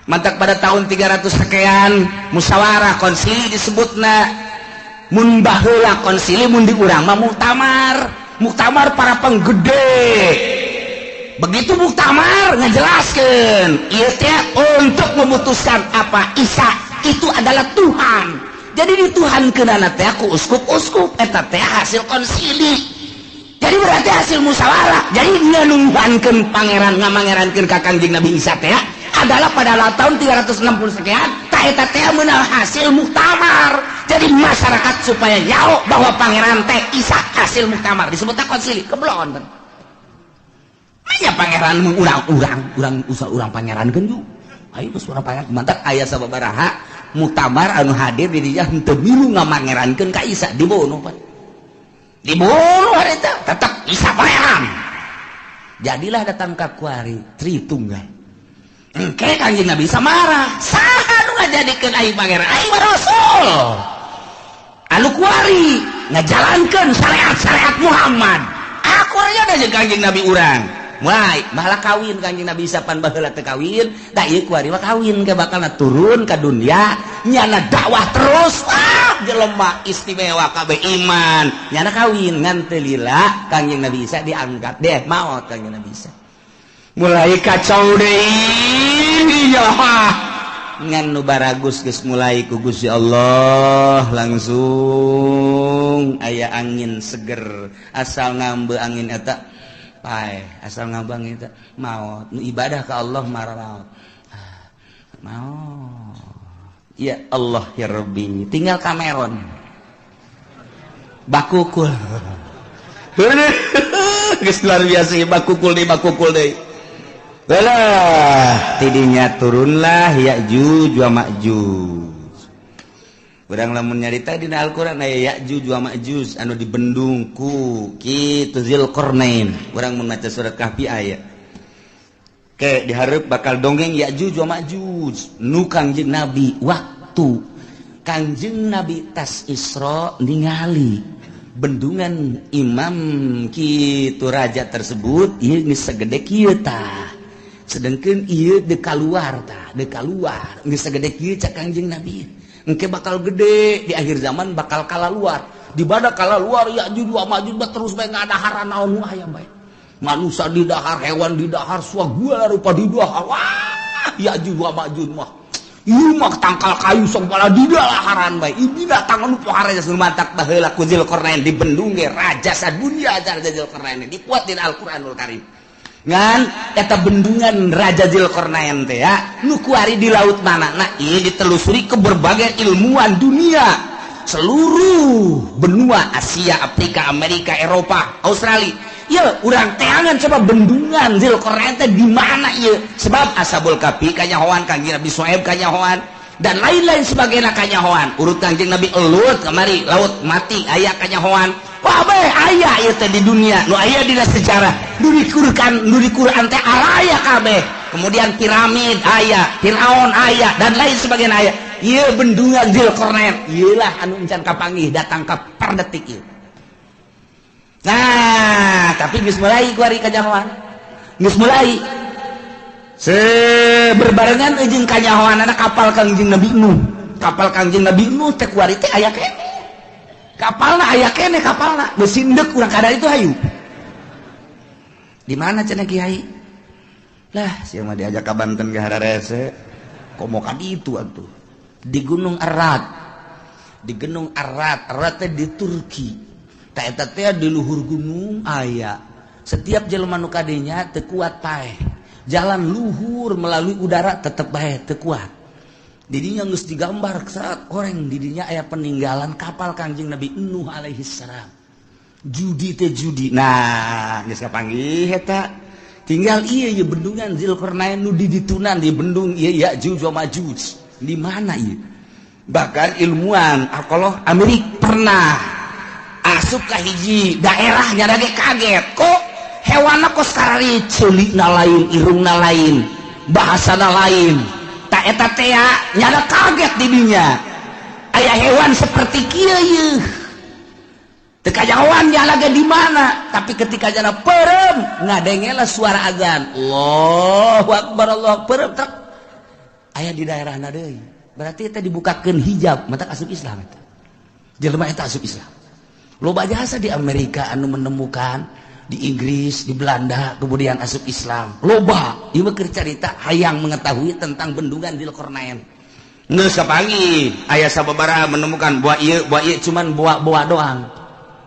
Mantak pada tahun 300 sekian musyawarah konsili disebutna. Mun baheula konsili mun di urang mah muktamar. Muktamar para penggede. Begitu muktamar ngejelaskeun ieu teh untuk memutuskan apa Isa itu adalah Tuhan. Jadi dituhankeunana teh ku uskup-uskup eta teh hasil konsili. Jadi berarti hasil musyawarah. Jadi ngenuhankeun pangeran ngamangerankeun ka Kangjeng Nabi Isa teh adalah pada tahun 360 sekian ta eta teh meunang hasil muktamar. Jadi masyarakat supaya nyaho bahwa pangeran teh Isa hasil muktamar disebutna konsili. Keblon kan. Aya pangeran mun urang-urang, urang usah urang pangerankeun ju. Ayo geus urang pangeran mantak aya sababaraha muktamar anu hadir di dinya henteu milu ngamangerankeun ka Isa dibunuh pan. Dibunuh hari itu tetap Isa pangeran. Jadilah datang ka kuari Tritunggal. Engke Kangjeng Nabi Isa marah. Saha nu ngajadikeun aing pangeran? Aing mah rasul. Anu kuari ngajalankeun syariat-syariat Muhammad. Aku aya jeung Kangjeng Nabi urang. Wah, malah kawin Kangjeng Nabi Isa pan baheula teu kawin, da ieu kuari mah kawin ke bakalna turun ka dunia, nyana dakwah terus. Wah, jelema istimewa kabeh iman. Nyana kawin ngan teu lila Kangjeng Nabi Isa diangkat deh maot Kangjeng Nabi Isa. Mulai kacau deui ya. Ngan nu baragus geus mulai ku Gusti Allah langsung aya angin seger asal ngambe angin eta pae asal ngabang eta maot nu ibadah ka Allah marah maot. Ya Allah ya Rabbi tinggal Cameron bakukul. Geus luar biasa bakukul deui Belah tidinya turunlah Ya'juj wa Ma'juj. Urang lamun nyarita dina Al-Qur'an aya Ya'juj wa Ma'juj anu dibendung ku kitu Zulqarnain. Urang mun maca surat Kahfi aya. Ke dihareup bakal dongeng Ya'juj wa Ma'juj nu Kangjeng Nabi waktu Kangjeng Nabi tas Isra ningali bendungan imam kitu raja tersebut ieu geus sagede kieu tah. Sedangkan ieu deka luar tah, deka luar geus sagede kieu cak Kangjeng Nabi. Engke bakal gede di akhir zaman bakal kala luar. Di mana kala luar Ya'juj wa Ma'juj terus bae ngadahar naon nu aya bae. Manusia didahar, hewan didahar, segala rupa didahar. Wah, Ya'juj wa Ma'juj mah. Ieu mah tangkal kayu sok bala didalaharan bae. Ieu binatang anu pohara geus matak baheula ku Zulkarnain dibendung ge raja sadunya ajar Zulkarnain dipuat dina Al-Qur'anul Karim. Ngan eta bendungan Raja Zulkarnain teh ya nu kuari di laut mana? Nah, ieu ditelusuri ke berbagai ilmuwan dunia. Seluruh benua Asia, Afrika, Amerika, Eropa, Australia. Ya, urang teangan coba bendungan Zulkarnain teh di mana ieu? Sebab Ashabul Kahfi kanyahoan, Kangjeng Nabi Syuaib kanyahoan, dan lain-lain sebagainya kanyahoan. Urut Kangjeng Nabi Lut kamari laut mati aya kanyahoan. Wah bae aya ieu teh di dunia, nu aya dina sejarah. Nu di Quran, nu di Quran teh araya kabeh. Kemudian piramid aya, Firaun aya, dan lain sebagainya aya. Ieu bendungan Zulkarnain, ieu lah anu encan kapanggih datang ka per detik ieu. Nah, tapi geus mulai kuari kanyahoan. Geus mulai. Se berbarengan jeung kanyahoanana kapal Kangjeng Nabi Nuh. Kapal Kangjeng Nabi Nuh teh kuari teh aya keneh. Kapalna aya keneh kapalna. Geus sindek urang kadar itu hayu. Di mana cenah Kiai? Lah, sia mah diajak ka Banten ge hararese. Komo ka ditu atuh. Di Gunung Arad. Di Gunung Arad, Arad teh di Turki. Tah eta teh di luhur gunung aya. Setiap jelema nu kadinya teu kuat paeh. Jalan luhur melalui udara tetep bae teu kuat. Didinya geus digambar saat orang didinya aya peninggalan kapal Kangjeng Nabi Nuh alaihi salam. Judi teh judi. Nah, geus kapanggih eta. Tinggal ieu ye bendungan Zulkarnain nu di ditunan di bendung ieu Ya'juj wa Ma'juj. Di mana ieu? Bahkan ilmuwan arkeolog Amerika pernah asup ka hiji daerah nyada ge kaget kok hewanna kos karari ceulina lain, irungna lain, bahasana lain. Tak eta teh nyada kaget di dinya. Aya hewan seperti kieu ieu. Teu kajahoan nyala ge di mana, tapi ketika jana perem ngadengela suara azan. Allahu akbar, Allahu akbar, trek. Aya di daerahna deui. Berarti eta dibukakeun hijab, matak asup Islam eta. Jelema eta asup Islam. Loba jasa di Amerika anu menemukan, di Inggris, di Belanda, kemudian asup Islam. Loba, ieu mah keur carita hayang mengetahui tentang bendungan Zulkarnain. Geus kapanggih, aya sababaraha menemukan buah ieu cuman buah-buah doang.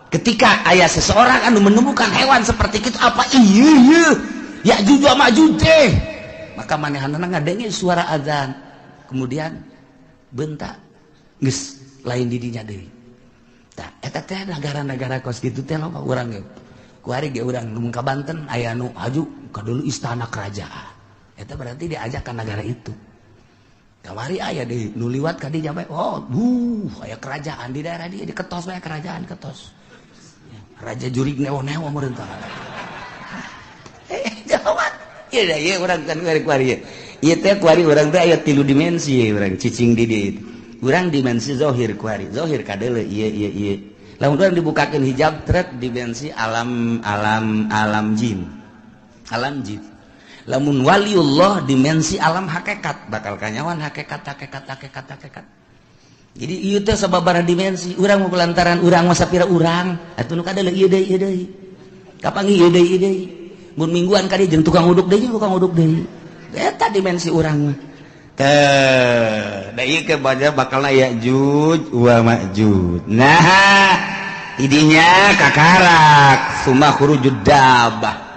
Ketika aya seseorang anu menemukan hewan seperti itu, apa ieu ieu? Ya'juj wa Ma'juj teh. Maka manehanana ngadenge suara azan. Kemudian bentak geus lain di dinya deui. Tah eta teh negara-negara kos kitu teh loba urang ge. Kuari ge urang nu ka Banten aya nu haju ka dulu istana kerajaan. Eta berarti diajak ka negara itu. Kamari aya deui nu liwat ka dinya bae, oh, aya kerajaan di daerah dia diketos bae kerajaan ketos. Raja jurig neo-neo meureun tah. Jawab. Ieu da ieu urang kan kuari-kuari ieu. Ieu teh kuari urang teh aya tilu dimensi urang cicing di dieu. Urang dimensi zohir kuari, zohir kadeuleu ieu ieu ieu. Lamun urang dibukakeun hijab trek dimensi alam alam alam jin. Alam jin. Lamun waliullah dimensi alam hakikat, bakal kanyawan hakikat hakikat hakikat hakikat. Jadi ieu teh sababaraha dimensi, urang mah lantaran urang mah sapira urang, atuh nu kadeuleu ieu deui ieu deui. Kapanggih ieu deui ieu deui. Mun mingguan ka dieu jeung tukang uduk deui, tukang uduk deui. Eta dimensi urang mah. Teh, da ieu ke baca bakalna Ya'juj wa Ma'juj. Nah, idinya kakarak summa khurujud dabah.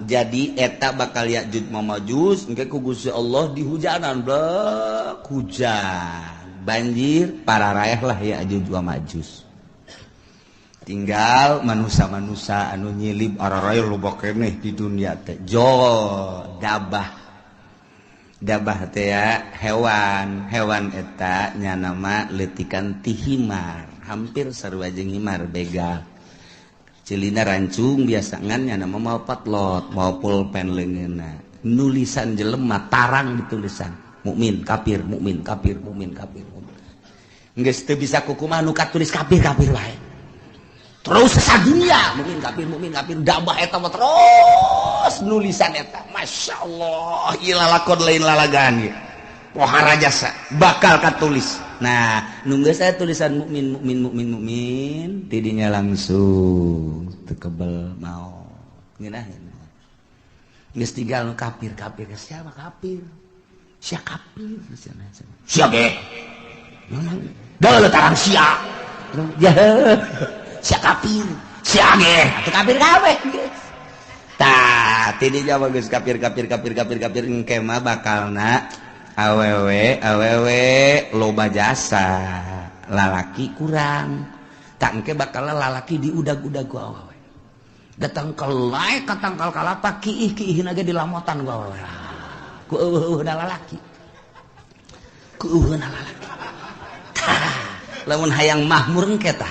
Jadi eta bakal Ya'juj wa Ma'juj engke ku Gusti Allah dihujanan blek hujan. Banjir para raeh lah Ya'juj wa Ma'juj. Tinggal manusia-manusia anu nyilib araraeh loba keneh di dunia teh. Jo dabah. Dabah teh ya hewan, hewan eta nya nama leutikan ti himar, hampir sarua jeung himar begal. Ceulina rancung biasa ngan nya nama mau patlot, mau pulpen leungeunna. Nulisan jelema tarang ditulisan. Mukmin kafir, mukmin kafir, mukmin kafir. Geus teu bisa kukumaha nu katulis kafir kafir wae. Terus sadunia mukmin kafir dabah eta mah terus nulisan eta. Masya Allah, ieu lalakon lain lalagaan ieu. Pohara jasa bakal katulis. Nah, nunggu saya tulisan mukmin mukmin mukmin mukmin tidinya langsung teu kebel mau. Ngeunah. Geus tinggal nu kafir kafir siapa kafir. Sia kafir sia ge. Dah tarang sia. Ya sia kafir. Sia ge atuh kafir kabeh geus. Tah ti dinya mah geus kafir kafir kafir kafir kafir engke mah bakalna awewe awewe loba jasa lalaki kurang. Tak engke bakal lalaki diudag-udag ku awewe. Datang ke lae ka tangkal kalapa kiih-kiihin ge dilamotan ku awewe. Ku eueuh-eueuhna lalaki. Ku eueuhna lalaki. Tah, lamun hayang mahmur engke tah.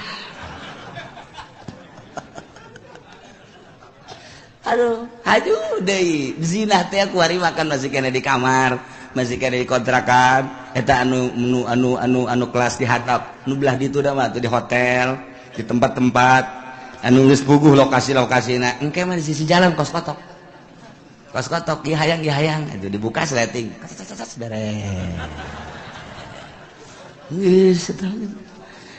Aduh, aduh deui zina teh ku ari makan masih kene di kamar, masih kene di kontrakan, eta anu anu anu anu anu kelas di hatap, nu belah ditu da mah tuh di hotel, di tempat-tempat anu geus puguh lokasi-lokasina. Engke mah di sisi jalan kos kotok. Kos kotok ieu hayang ieu hayang, itu dibuka sleting. Beres. Geus eta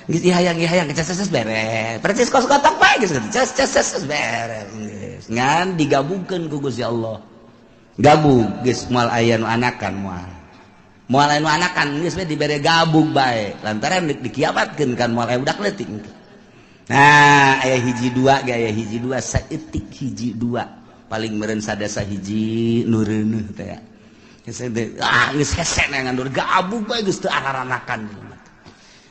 geus ieu hayang ieu hayang ces beres. Percis kos kotok bae geus ces ces ces beres. Geus ngan digabungkeun ku Gusti Allah. Gabung geus moal aya nu anakan moal. Moal aya nu anakan geus we dibere gabung bae. Lantaran dikiamatkeun kan moal aya budak leutik. Nah, aya hiji dua ge aya hiji dua saeutik hiji dua paling meureun sadasa hiji nu reuneuh teh. Ah geus hese ngan gabung bae geus teu araranakan.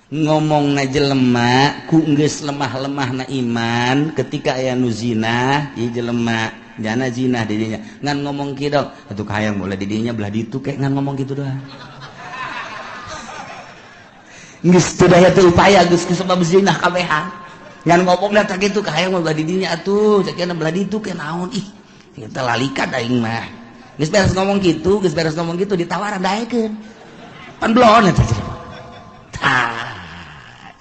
Ngomongna jelema ku geus lemah-lemahna iman ketika aya nu zina ieu jelema jana zina di dinya ngan ngomong kieu dong atuh kahayang boleh di dinya belah ditu kayak ngan ngomong kitu doang. Geus teu daya teu upaya geus kusabab zina kabehan. Ngan ngomongna teh kitu kahayang mah belah di dinya atuh cek belah ditu ke naon ih kita lalikan aing mah. Geus beres ngomong kitu, geus beres ngomong kitu ditawaran daekeun. Pan belon eta jelema. Tah,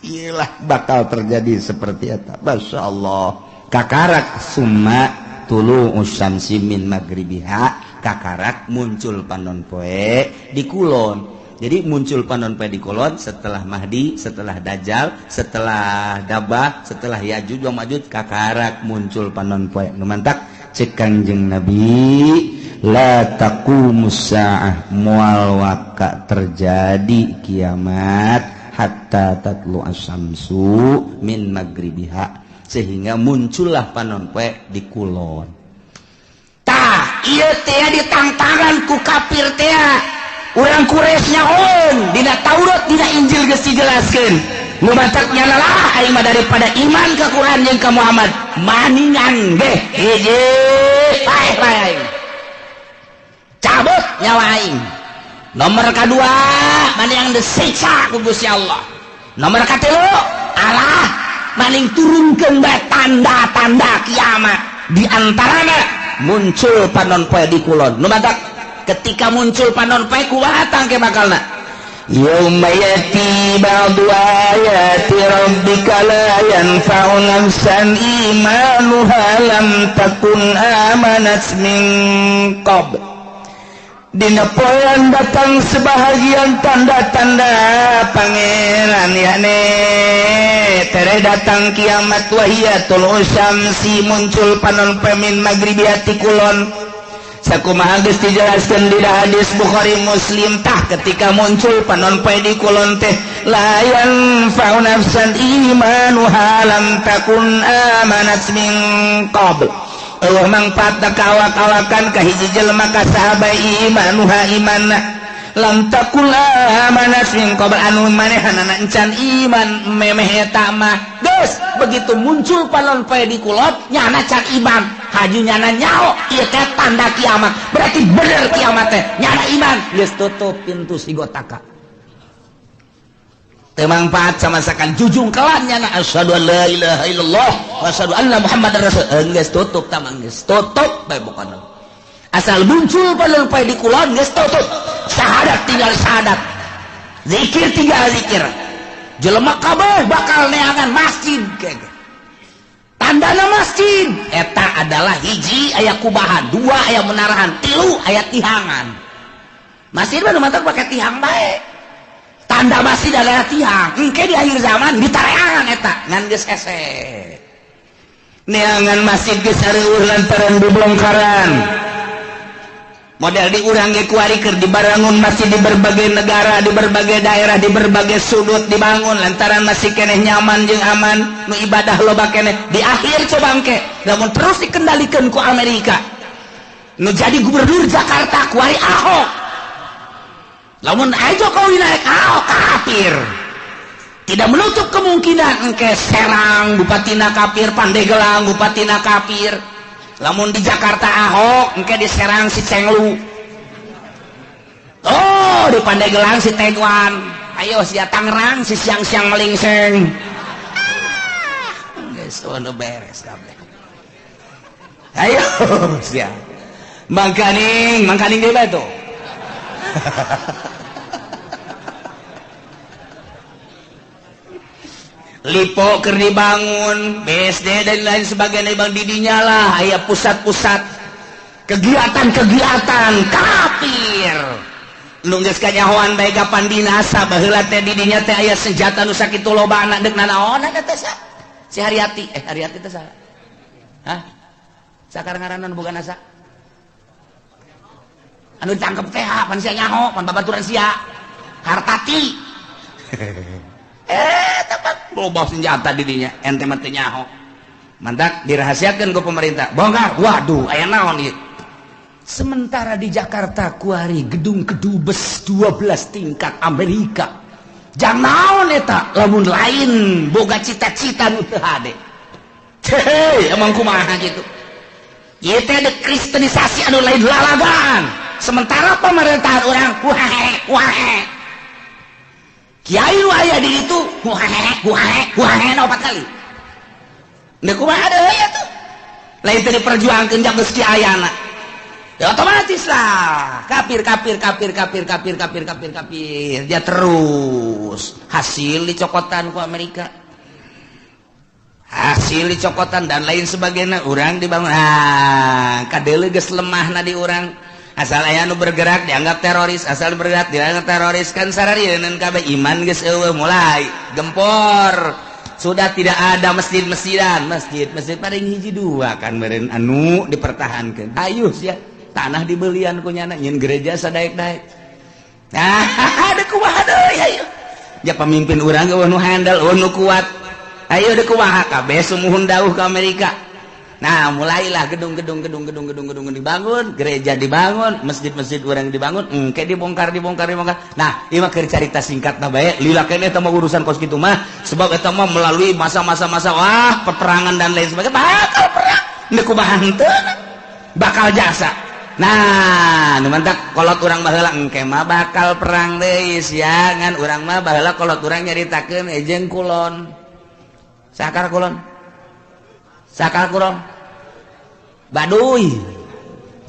iyalah bakal terjadi seperti eta. Masya Allah. Kakarak summa tulu usyamsi min magribiha, kakarak muncul panon poe di kulon. Jadi muncul panon poe di kulon setelah Mahdi, setelah Dajjal, setelah Dabah, setelah Yajuj wa Majuj, kakarak muncul panon poe. Nu mantak cek Kangjeng Nabi la taqumus saah moal waka terjadi kiamat hatta tatlu asyamsu min magribiha, sehingga muncullah panon poe di kulon. Tah ieu teh ditangtangan ku kafir teh urang Quraisy nyaon dina Taurat dina Injil geus dijelaskeun. Nu matak nyana lah aing mah daripada iman ka Quran jeung ka Muhammad maningan ge hiji paeh bae aing. Cabut nyawa aing. Nomor kedua maning disiksa ku Gusti Allah. Nomor katilu Allah maning turunkeun bae tanda-tanda kiamat. Di antarana muncul panon poe di kulon. Nu matak ketika muncul panon poe kumaha tangke bakalna? Yauma yati ba'du ayati rabbika la yanfa'u nafsan imanuha lam takun amanat min qabl. Dina poean datang sebahagian tanda-tanda pangeran yakni tere datang kiamat wahiyatul usyamsi muncul panon pemin magribiati kulon. Sakumaha geus dijelaskeun di hadis Bukhari Muslim tah ketika muncul panon poe di kulon teh la yanfa'u nafsan imanuha lam takun amanat min qabl. Eueuh mangfaatna ka awak-awakan ka hiji jelema ka sahabat imanuha imanna lam takun amanat min qabl anu manehanana encan iman memeh eta mah. Geus begitu muncul panon poe di kulon nyana can iman haju nyana nyaho ieu teh tanda kiamat, berarti bener kiamat teh nyana iman geus tutup pintu sigotaka teu mangfaat sama sakan jujung kelan nyana asyhadu an la ilaha illallah wa asyhadu anna muhammadar rasul geus tutup tamang geus tutup bae pokona asal muncul panon poe di kulon geus tutup syahadat tinggal syahadat zikir tinggal zikir jelema kabeh bakal neangan masjid kege tandana masjid eta adalah hiji aya kubahan, dua aya menarahan, tilu aya tihangan. Masjid mah nu mantak pake tihang bae. Tanda masjid adalah tihang. Engke di akhir zaman ditareangan eta ngan geus hese. Neangan masjid geus areueuh lantaran bubongkaran. Model diurang ge kuari keur dibarangun masih di berbagai negara, di berbagai daerah, di berbagai sudut dibangun lantaran masih keneh nyaman jeung aman, nu ibadah loba keneh. Di akhir coba engke, lamun terus dikendalikan ku Amerika. Nu jadi gubernur Jakarta kuari Ahok. Lamun Jokowi naik Ahok kafir. Tidak menutup kemungkinan engke Serang bupatina kafir, Pandeglang bupatina kafir. Lamun di Jakarta Ahok engke di Serang si Cenglu. Oh, di Pandeglang si Tegwan. Ayo sia Tangerang si siang-siang melingseng. Geus ono beres kabeh. Ayo sia. Mangkaning, mangkaning deui bae tuh. Lipo keur dibangun, BSD dan lain sebagainya bang didinya lah, aya pusat-pusat kegiatan-kegiatan kafir. Nu geus kanyahoan bae kapan binasa baheula teh didinya teh aya senjata nu sakitu lobana deuk nanaonan teh sa. Si Haryati, Haryati teh saha? Hah? Sakar ngaranna nu boga nasa? Anu ditangkep teh pan sia nyaho, pan babaturan sia. Hartati. Tepat loba senjata didinya ente mah teu nyaho. Mantak dirahasiakeun ku pemerintah. Bongkar. Waduh, aya naon ieu? Sementara di Jakarta kuari gedung kedubes 12 tingkat Amerika. Jang naon eta lamun lain boga cita-cita nu teu hade. Hei, emang kumaha kitu? Ieu teh ada kristenisasi anu lain lalagaan. Sementara pemerintahan urang wae wae. Kiai nu aya di ditu wae wae wae opat kali. Deuk kumaha deui atuh? Lain teh diperjuangkeun jang geus kiayana. Ya otomatis lah kafir kafir kafir kafir kafir kafir kafir kafir dia terus hasil dicokotan ku Amerika. Hasil dicokotan dan lain sebagainya urang dibangun. Ah, kadeuleu geus lemahna di urang. Asal aya nu bergerak dianggap teroris, asal bergerak dianggap teroris kan sararieun kabeh iman geus eueuh mulai gempor. Sudah tidak ada masjid-masjidan, masjid-masjid paling hiji dua kan meureun anu dipertahankeun. Ayo sia, tanah dibelian ku nyana nyeun gereja sadaek-daek. Nah, deuk kumaha deui ayo. Ja pamimpin urang eueuh nu handal, eueuh nu kuat. Ayo deuk kumaha kabeh sumuhun dauh ka Amerika. Nah, mulailah gedung-gedung gedung-gedung gedung-gedung dibangun, gereja dibangun, masjid-masjid urang dibangun, engke dibongkar dibongkar dibongkar. Nah, ieu mah keur carita singkatna bae, lila keneh eta mah urusan kos kitu mah, sebab eta mah melalui masa-masa masa wah, peperangan dan lain sebagainya, bakal perang. Deuk kumaha henteu bakal jasa. Nah, nu mantak kolot urang baheula engke mah bakal perang deui sia, ngan urang mah baheula kolot urang nyaritakeun jeung kulon. Sakar kulon. Sakar kurang Baduy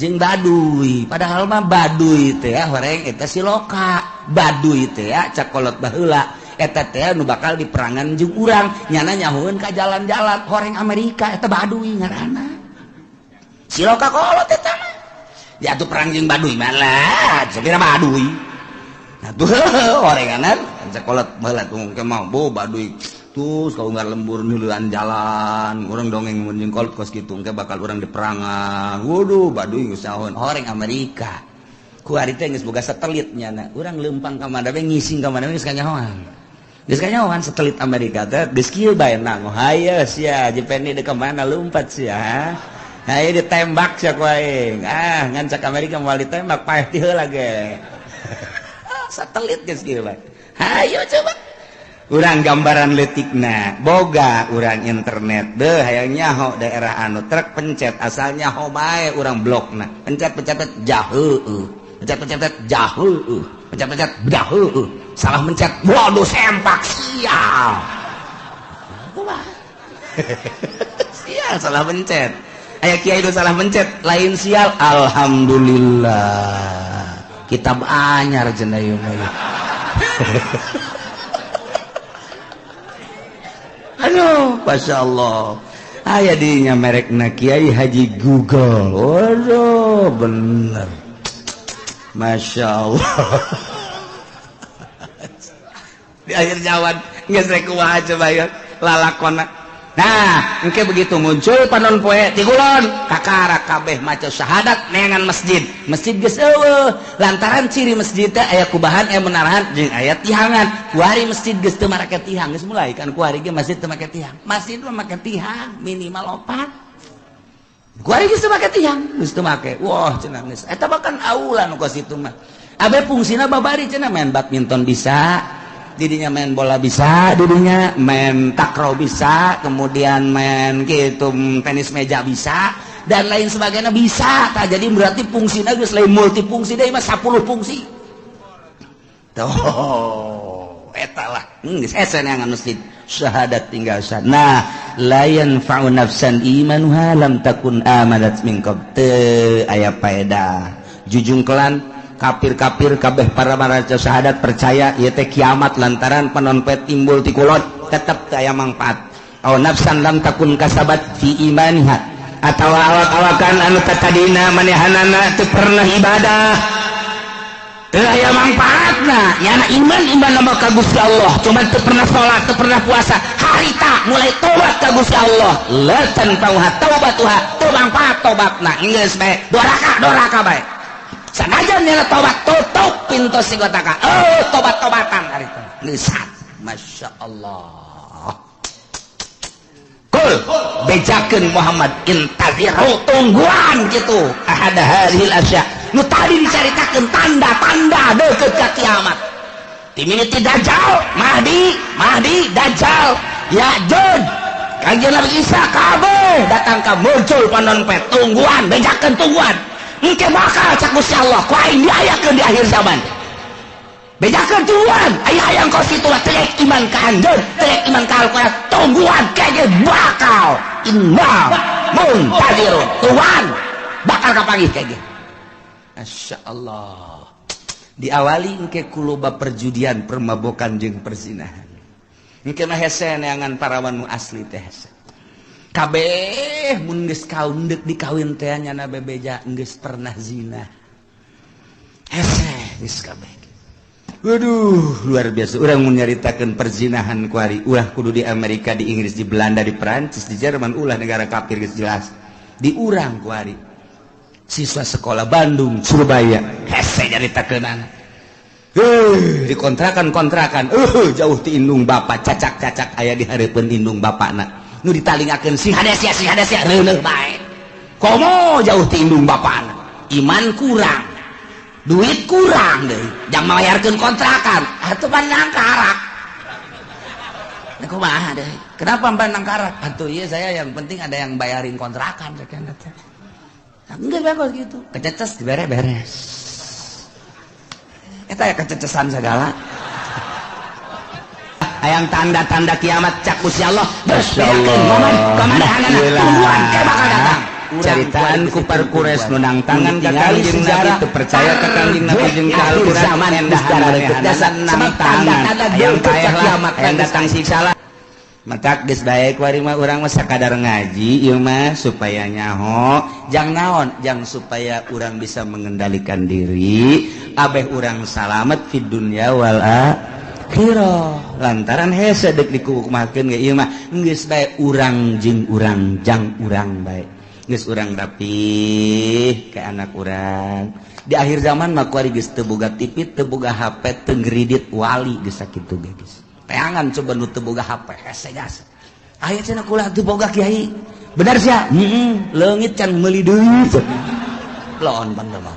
jeung Baduy padahal mah Baduy teh horeng eta siloka Baduy teh cak kolot baheula eta teh nu bakal diperangan jeung urang nyana nyahoeun ka jalan-jalan horeng Amerika eta Baduy ngaranna siloka kolot eta mah ya atuh perang jeung Baduy mah lah sakira Baduy atuh horenganan cak kolot baheula tuh engke mah bo Baduy terus kalau nggak lembur nuluan jalan orang dongeng mun kolot kos kitu engke bakal urang diperangan waduh Baduy geus nyahoeun horeng Amerika ku ari teh geus boga satelit nyana urang leumpang ka mana we ngising ka mana we geus kanyahoan satelit Amerika teh geus kieu bae nang hayo sia Jepeni deuk ka mana lumpat sia hayo ditembak sia ku aing ah ngan cak Amerika moal ditembak paeh ti heula ge satelit geus kieu bae hayo coba urang gambaran leutikna boga urang internet deh hayang nyaho daerah anu truk pencet asal nyaho bae urang blokna pencet pencet jaheueuh pencet pencet jaheueuh pencet pencet jaheueuh salah mencet waduh sempak sial kumaha sial salah mencet aya kiai nu salah mencet lain sial alhamdulillah kitab anyar cenah ieu mah. Aduh, Masya Allah. Aya dinya merekna Kiai Haji Google. Waduh, bener. Masya Allah. Di akhir zaman geus rek kumaha coba ya lalakona. Nah, engke begitu muncul panon poe ti kulon, kakara kabeh maca syahadat neangan masjid. Masjid geus euweuh, lantaran ciri masjid teh aya kubahan, aya menarahan jeung aya tihangan. Kuari masjid geus teu marake tihang, geus mulai kan kuari ge masjid teu make tihang. Masjid mah make tihang minimal opat. Kuari geus teu make tihang, geus teu make. Wah, cenah geus. Eta bahkan aula nu kos itu mah. Abe fungsina babari cenah main badminton bisa, didinya main bola bisa, didinya main takraw bisa, kemudian main gitu tenis meja bisa, dan lain sebagainya bisa. Tak jadi berarti fungsinya geus lain multifungsi deui mah 10 fungsi. Tuh, eta lah. Geus hese neangan masjid. Syahadat tinggal syahadat. Nah, la yanfa'u nafsan imanuha lam takun amanat min qabl. Teu aya paedah. Jujungkelan kafir-kafir kabeh para maraca syahadat percaya ieu teh kiamat lantaran panon poe timbul ti kulon tetep teu aya mangfaat. Aw nafsan lam takun kasabat fi imaniha, atawa awak-awakan anu tatadina manehanana teu pernah ibadah teu aya mangfaatna. Nyana iman iman nama ka Gusti Allah, cuman teu pernah salat, teu pernah puasa, harita mulai tobat ka Gusti Allah, la tanfa'uha taubatuha, teu mangfaat tobatna. Geus bae doraka bae. Sanajan nyana tobat tutup pintu sigotaka. Oh, tobat-tobatan harita. Geus. Masya Allah. Kul bejakeun Muhammad intaziru, tungguan gitu. Ahada hadhil asya. Nu tadi dicaritakeun tanda-tanda deukeut ka kiamat. Timini Dajjal, Mahdi, Mahdi, Dajjal, Ya'juj, Kanjeng Nabi Isa kabeh datang ka muncul panon poe, tungguan, bejakeun tungguan. Engke bakal cak Gusti Allah ku aing diayakeun di akhir zaman. Bejakeun tungguan, aya hayang kos kitu lah telek iman ka anjeun, telek iman ka Al-Qur'an, tungguan kayaknya bakal inna muntazirun. Tungguan bakal kapanggih kayaknya. Masya Allah. Diawali engke ku loba perjudian, permabokan jeung perzinahan. Engke mah hese neangan parawan nu asli teh hese. Kabeh mun geus kaun deuk dikawin teh nyana bebeja geus pernah zina. Hese geus kabeh. Waduh, luar biasa. Urang mun nyaritakeun perzinahan kuari, ulah kudu di Amerika, di Inggris, di Belanda, di Perancis, di Jerman, ulah negara kafir geus jelas. Di urang kuari. Siswa sekolah Bandung, Surabaya, hese nyaritakeunana. Di kontrakan-kontrakan, jauh ti indung bapak, cacak-cacak aya di hareupeun indung bapakna. Nu ditalingakeun sing hade sia, sing hade sia, reuneuh bae. Komo jauh ti indung bapakna. Iman kurang, duit kurang deui, jang mayarkeun kontrakan, atuh pan nangkarak. Nah, kumaha deui? Kenapa pan nangkarak? Atuh ieu saya yang penting ada yang bayarin kontrakan sakieu teh. Enggak bagus gitu. Kececes dibere beres. Eta ya kececesan segala. Hayang tanda-tanda kiamat cak Gusti Allah. Masya Allah. Tungguan ke bakal datang. Caritaan ku Parkures nu nangtangan ka Kangjeng Nabi, teu percaya ka Kangjeng Nabi jeung ka Al-Qur'an, endahan manehanana nangtangan. Hayang paeh lah, hayang datang siksa lah. Matak geus bae kuari mah urang mah sakadar ngaji ieu mah supaya nyaho, jang naon, jang supaya urang bisa mengendalikan diri, abeh urang salamet fid dunya wal akhirah. Lantaran hese deuk dikukumakeun ge ieu mah geus bae urang jeung urang jang urang bae. Geus urang rapih ke anak urang. Di akhir zaman mah kuari geus teu boga TV, teu boga HP, teu ngredit wali geus sakitu ge geus. Teangan coba nu teu boga HP hese gas. Aya cenah kula teu boga kiai. Bener sia? Heeh, leungit can meuli deui. Lon bener mah.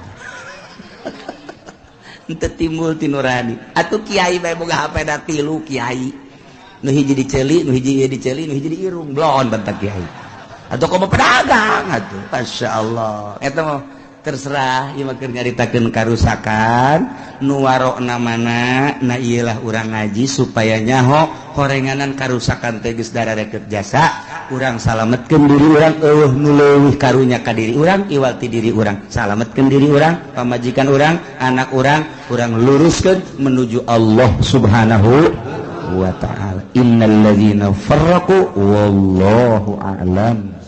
Henteu timbul ti nurani. Atuh kiai bae boga HP da tilu kiai. Nu hiji diceuli, nu hiji ieu diceuli, nu hiji di irung. Blon bentak kiai. Atuh komo pedagang atuh. Masya Allah. Eta mah terserah ieu mah keur nyaritakeun karusakan nu warokna mana. Nah ieulah urang ngaji supaya nyaho horenganan karusakan teh geus darareket jasa urang salametkeun diri urang, eueuh nu leuwih karunya ka diri urang iwal ti diri urang, salametkeun diri urang, pamajikan urang, anak urang, urang luruskeun menuju Allah Subhanahu wa taala. Innal ladzina farraqu wallahu a'lam.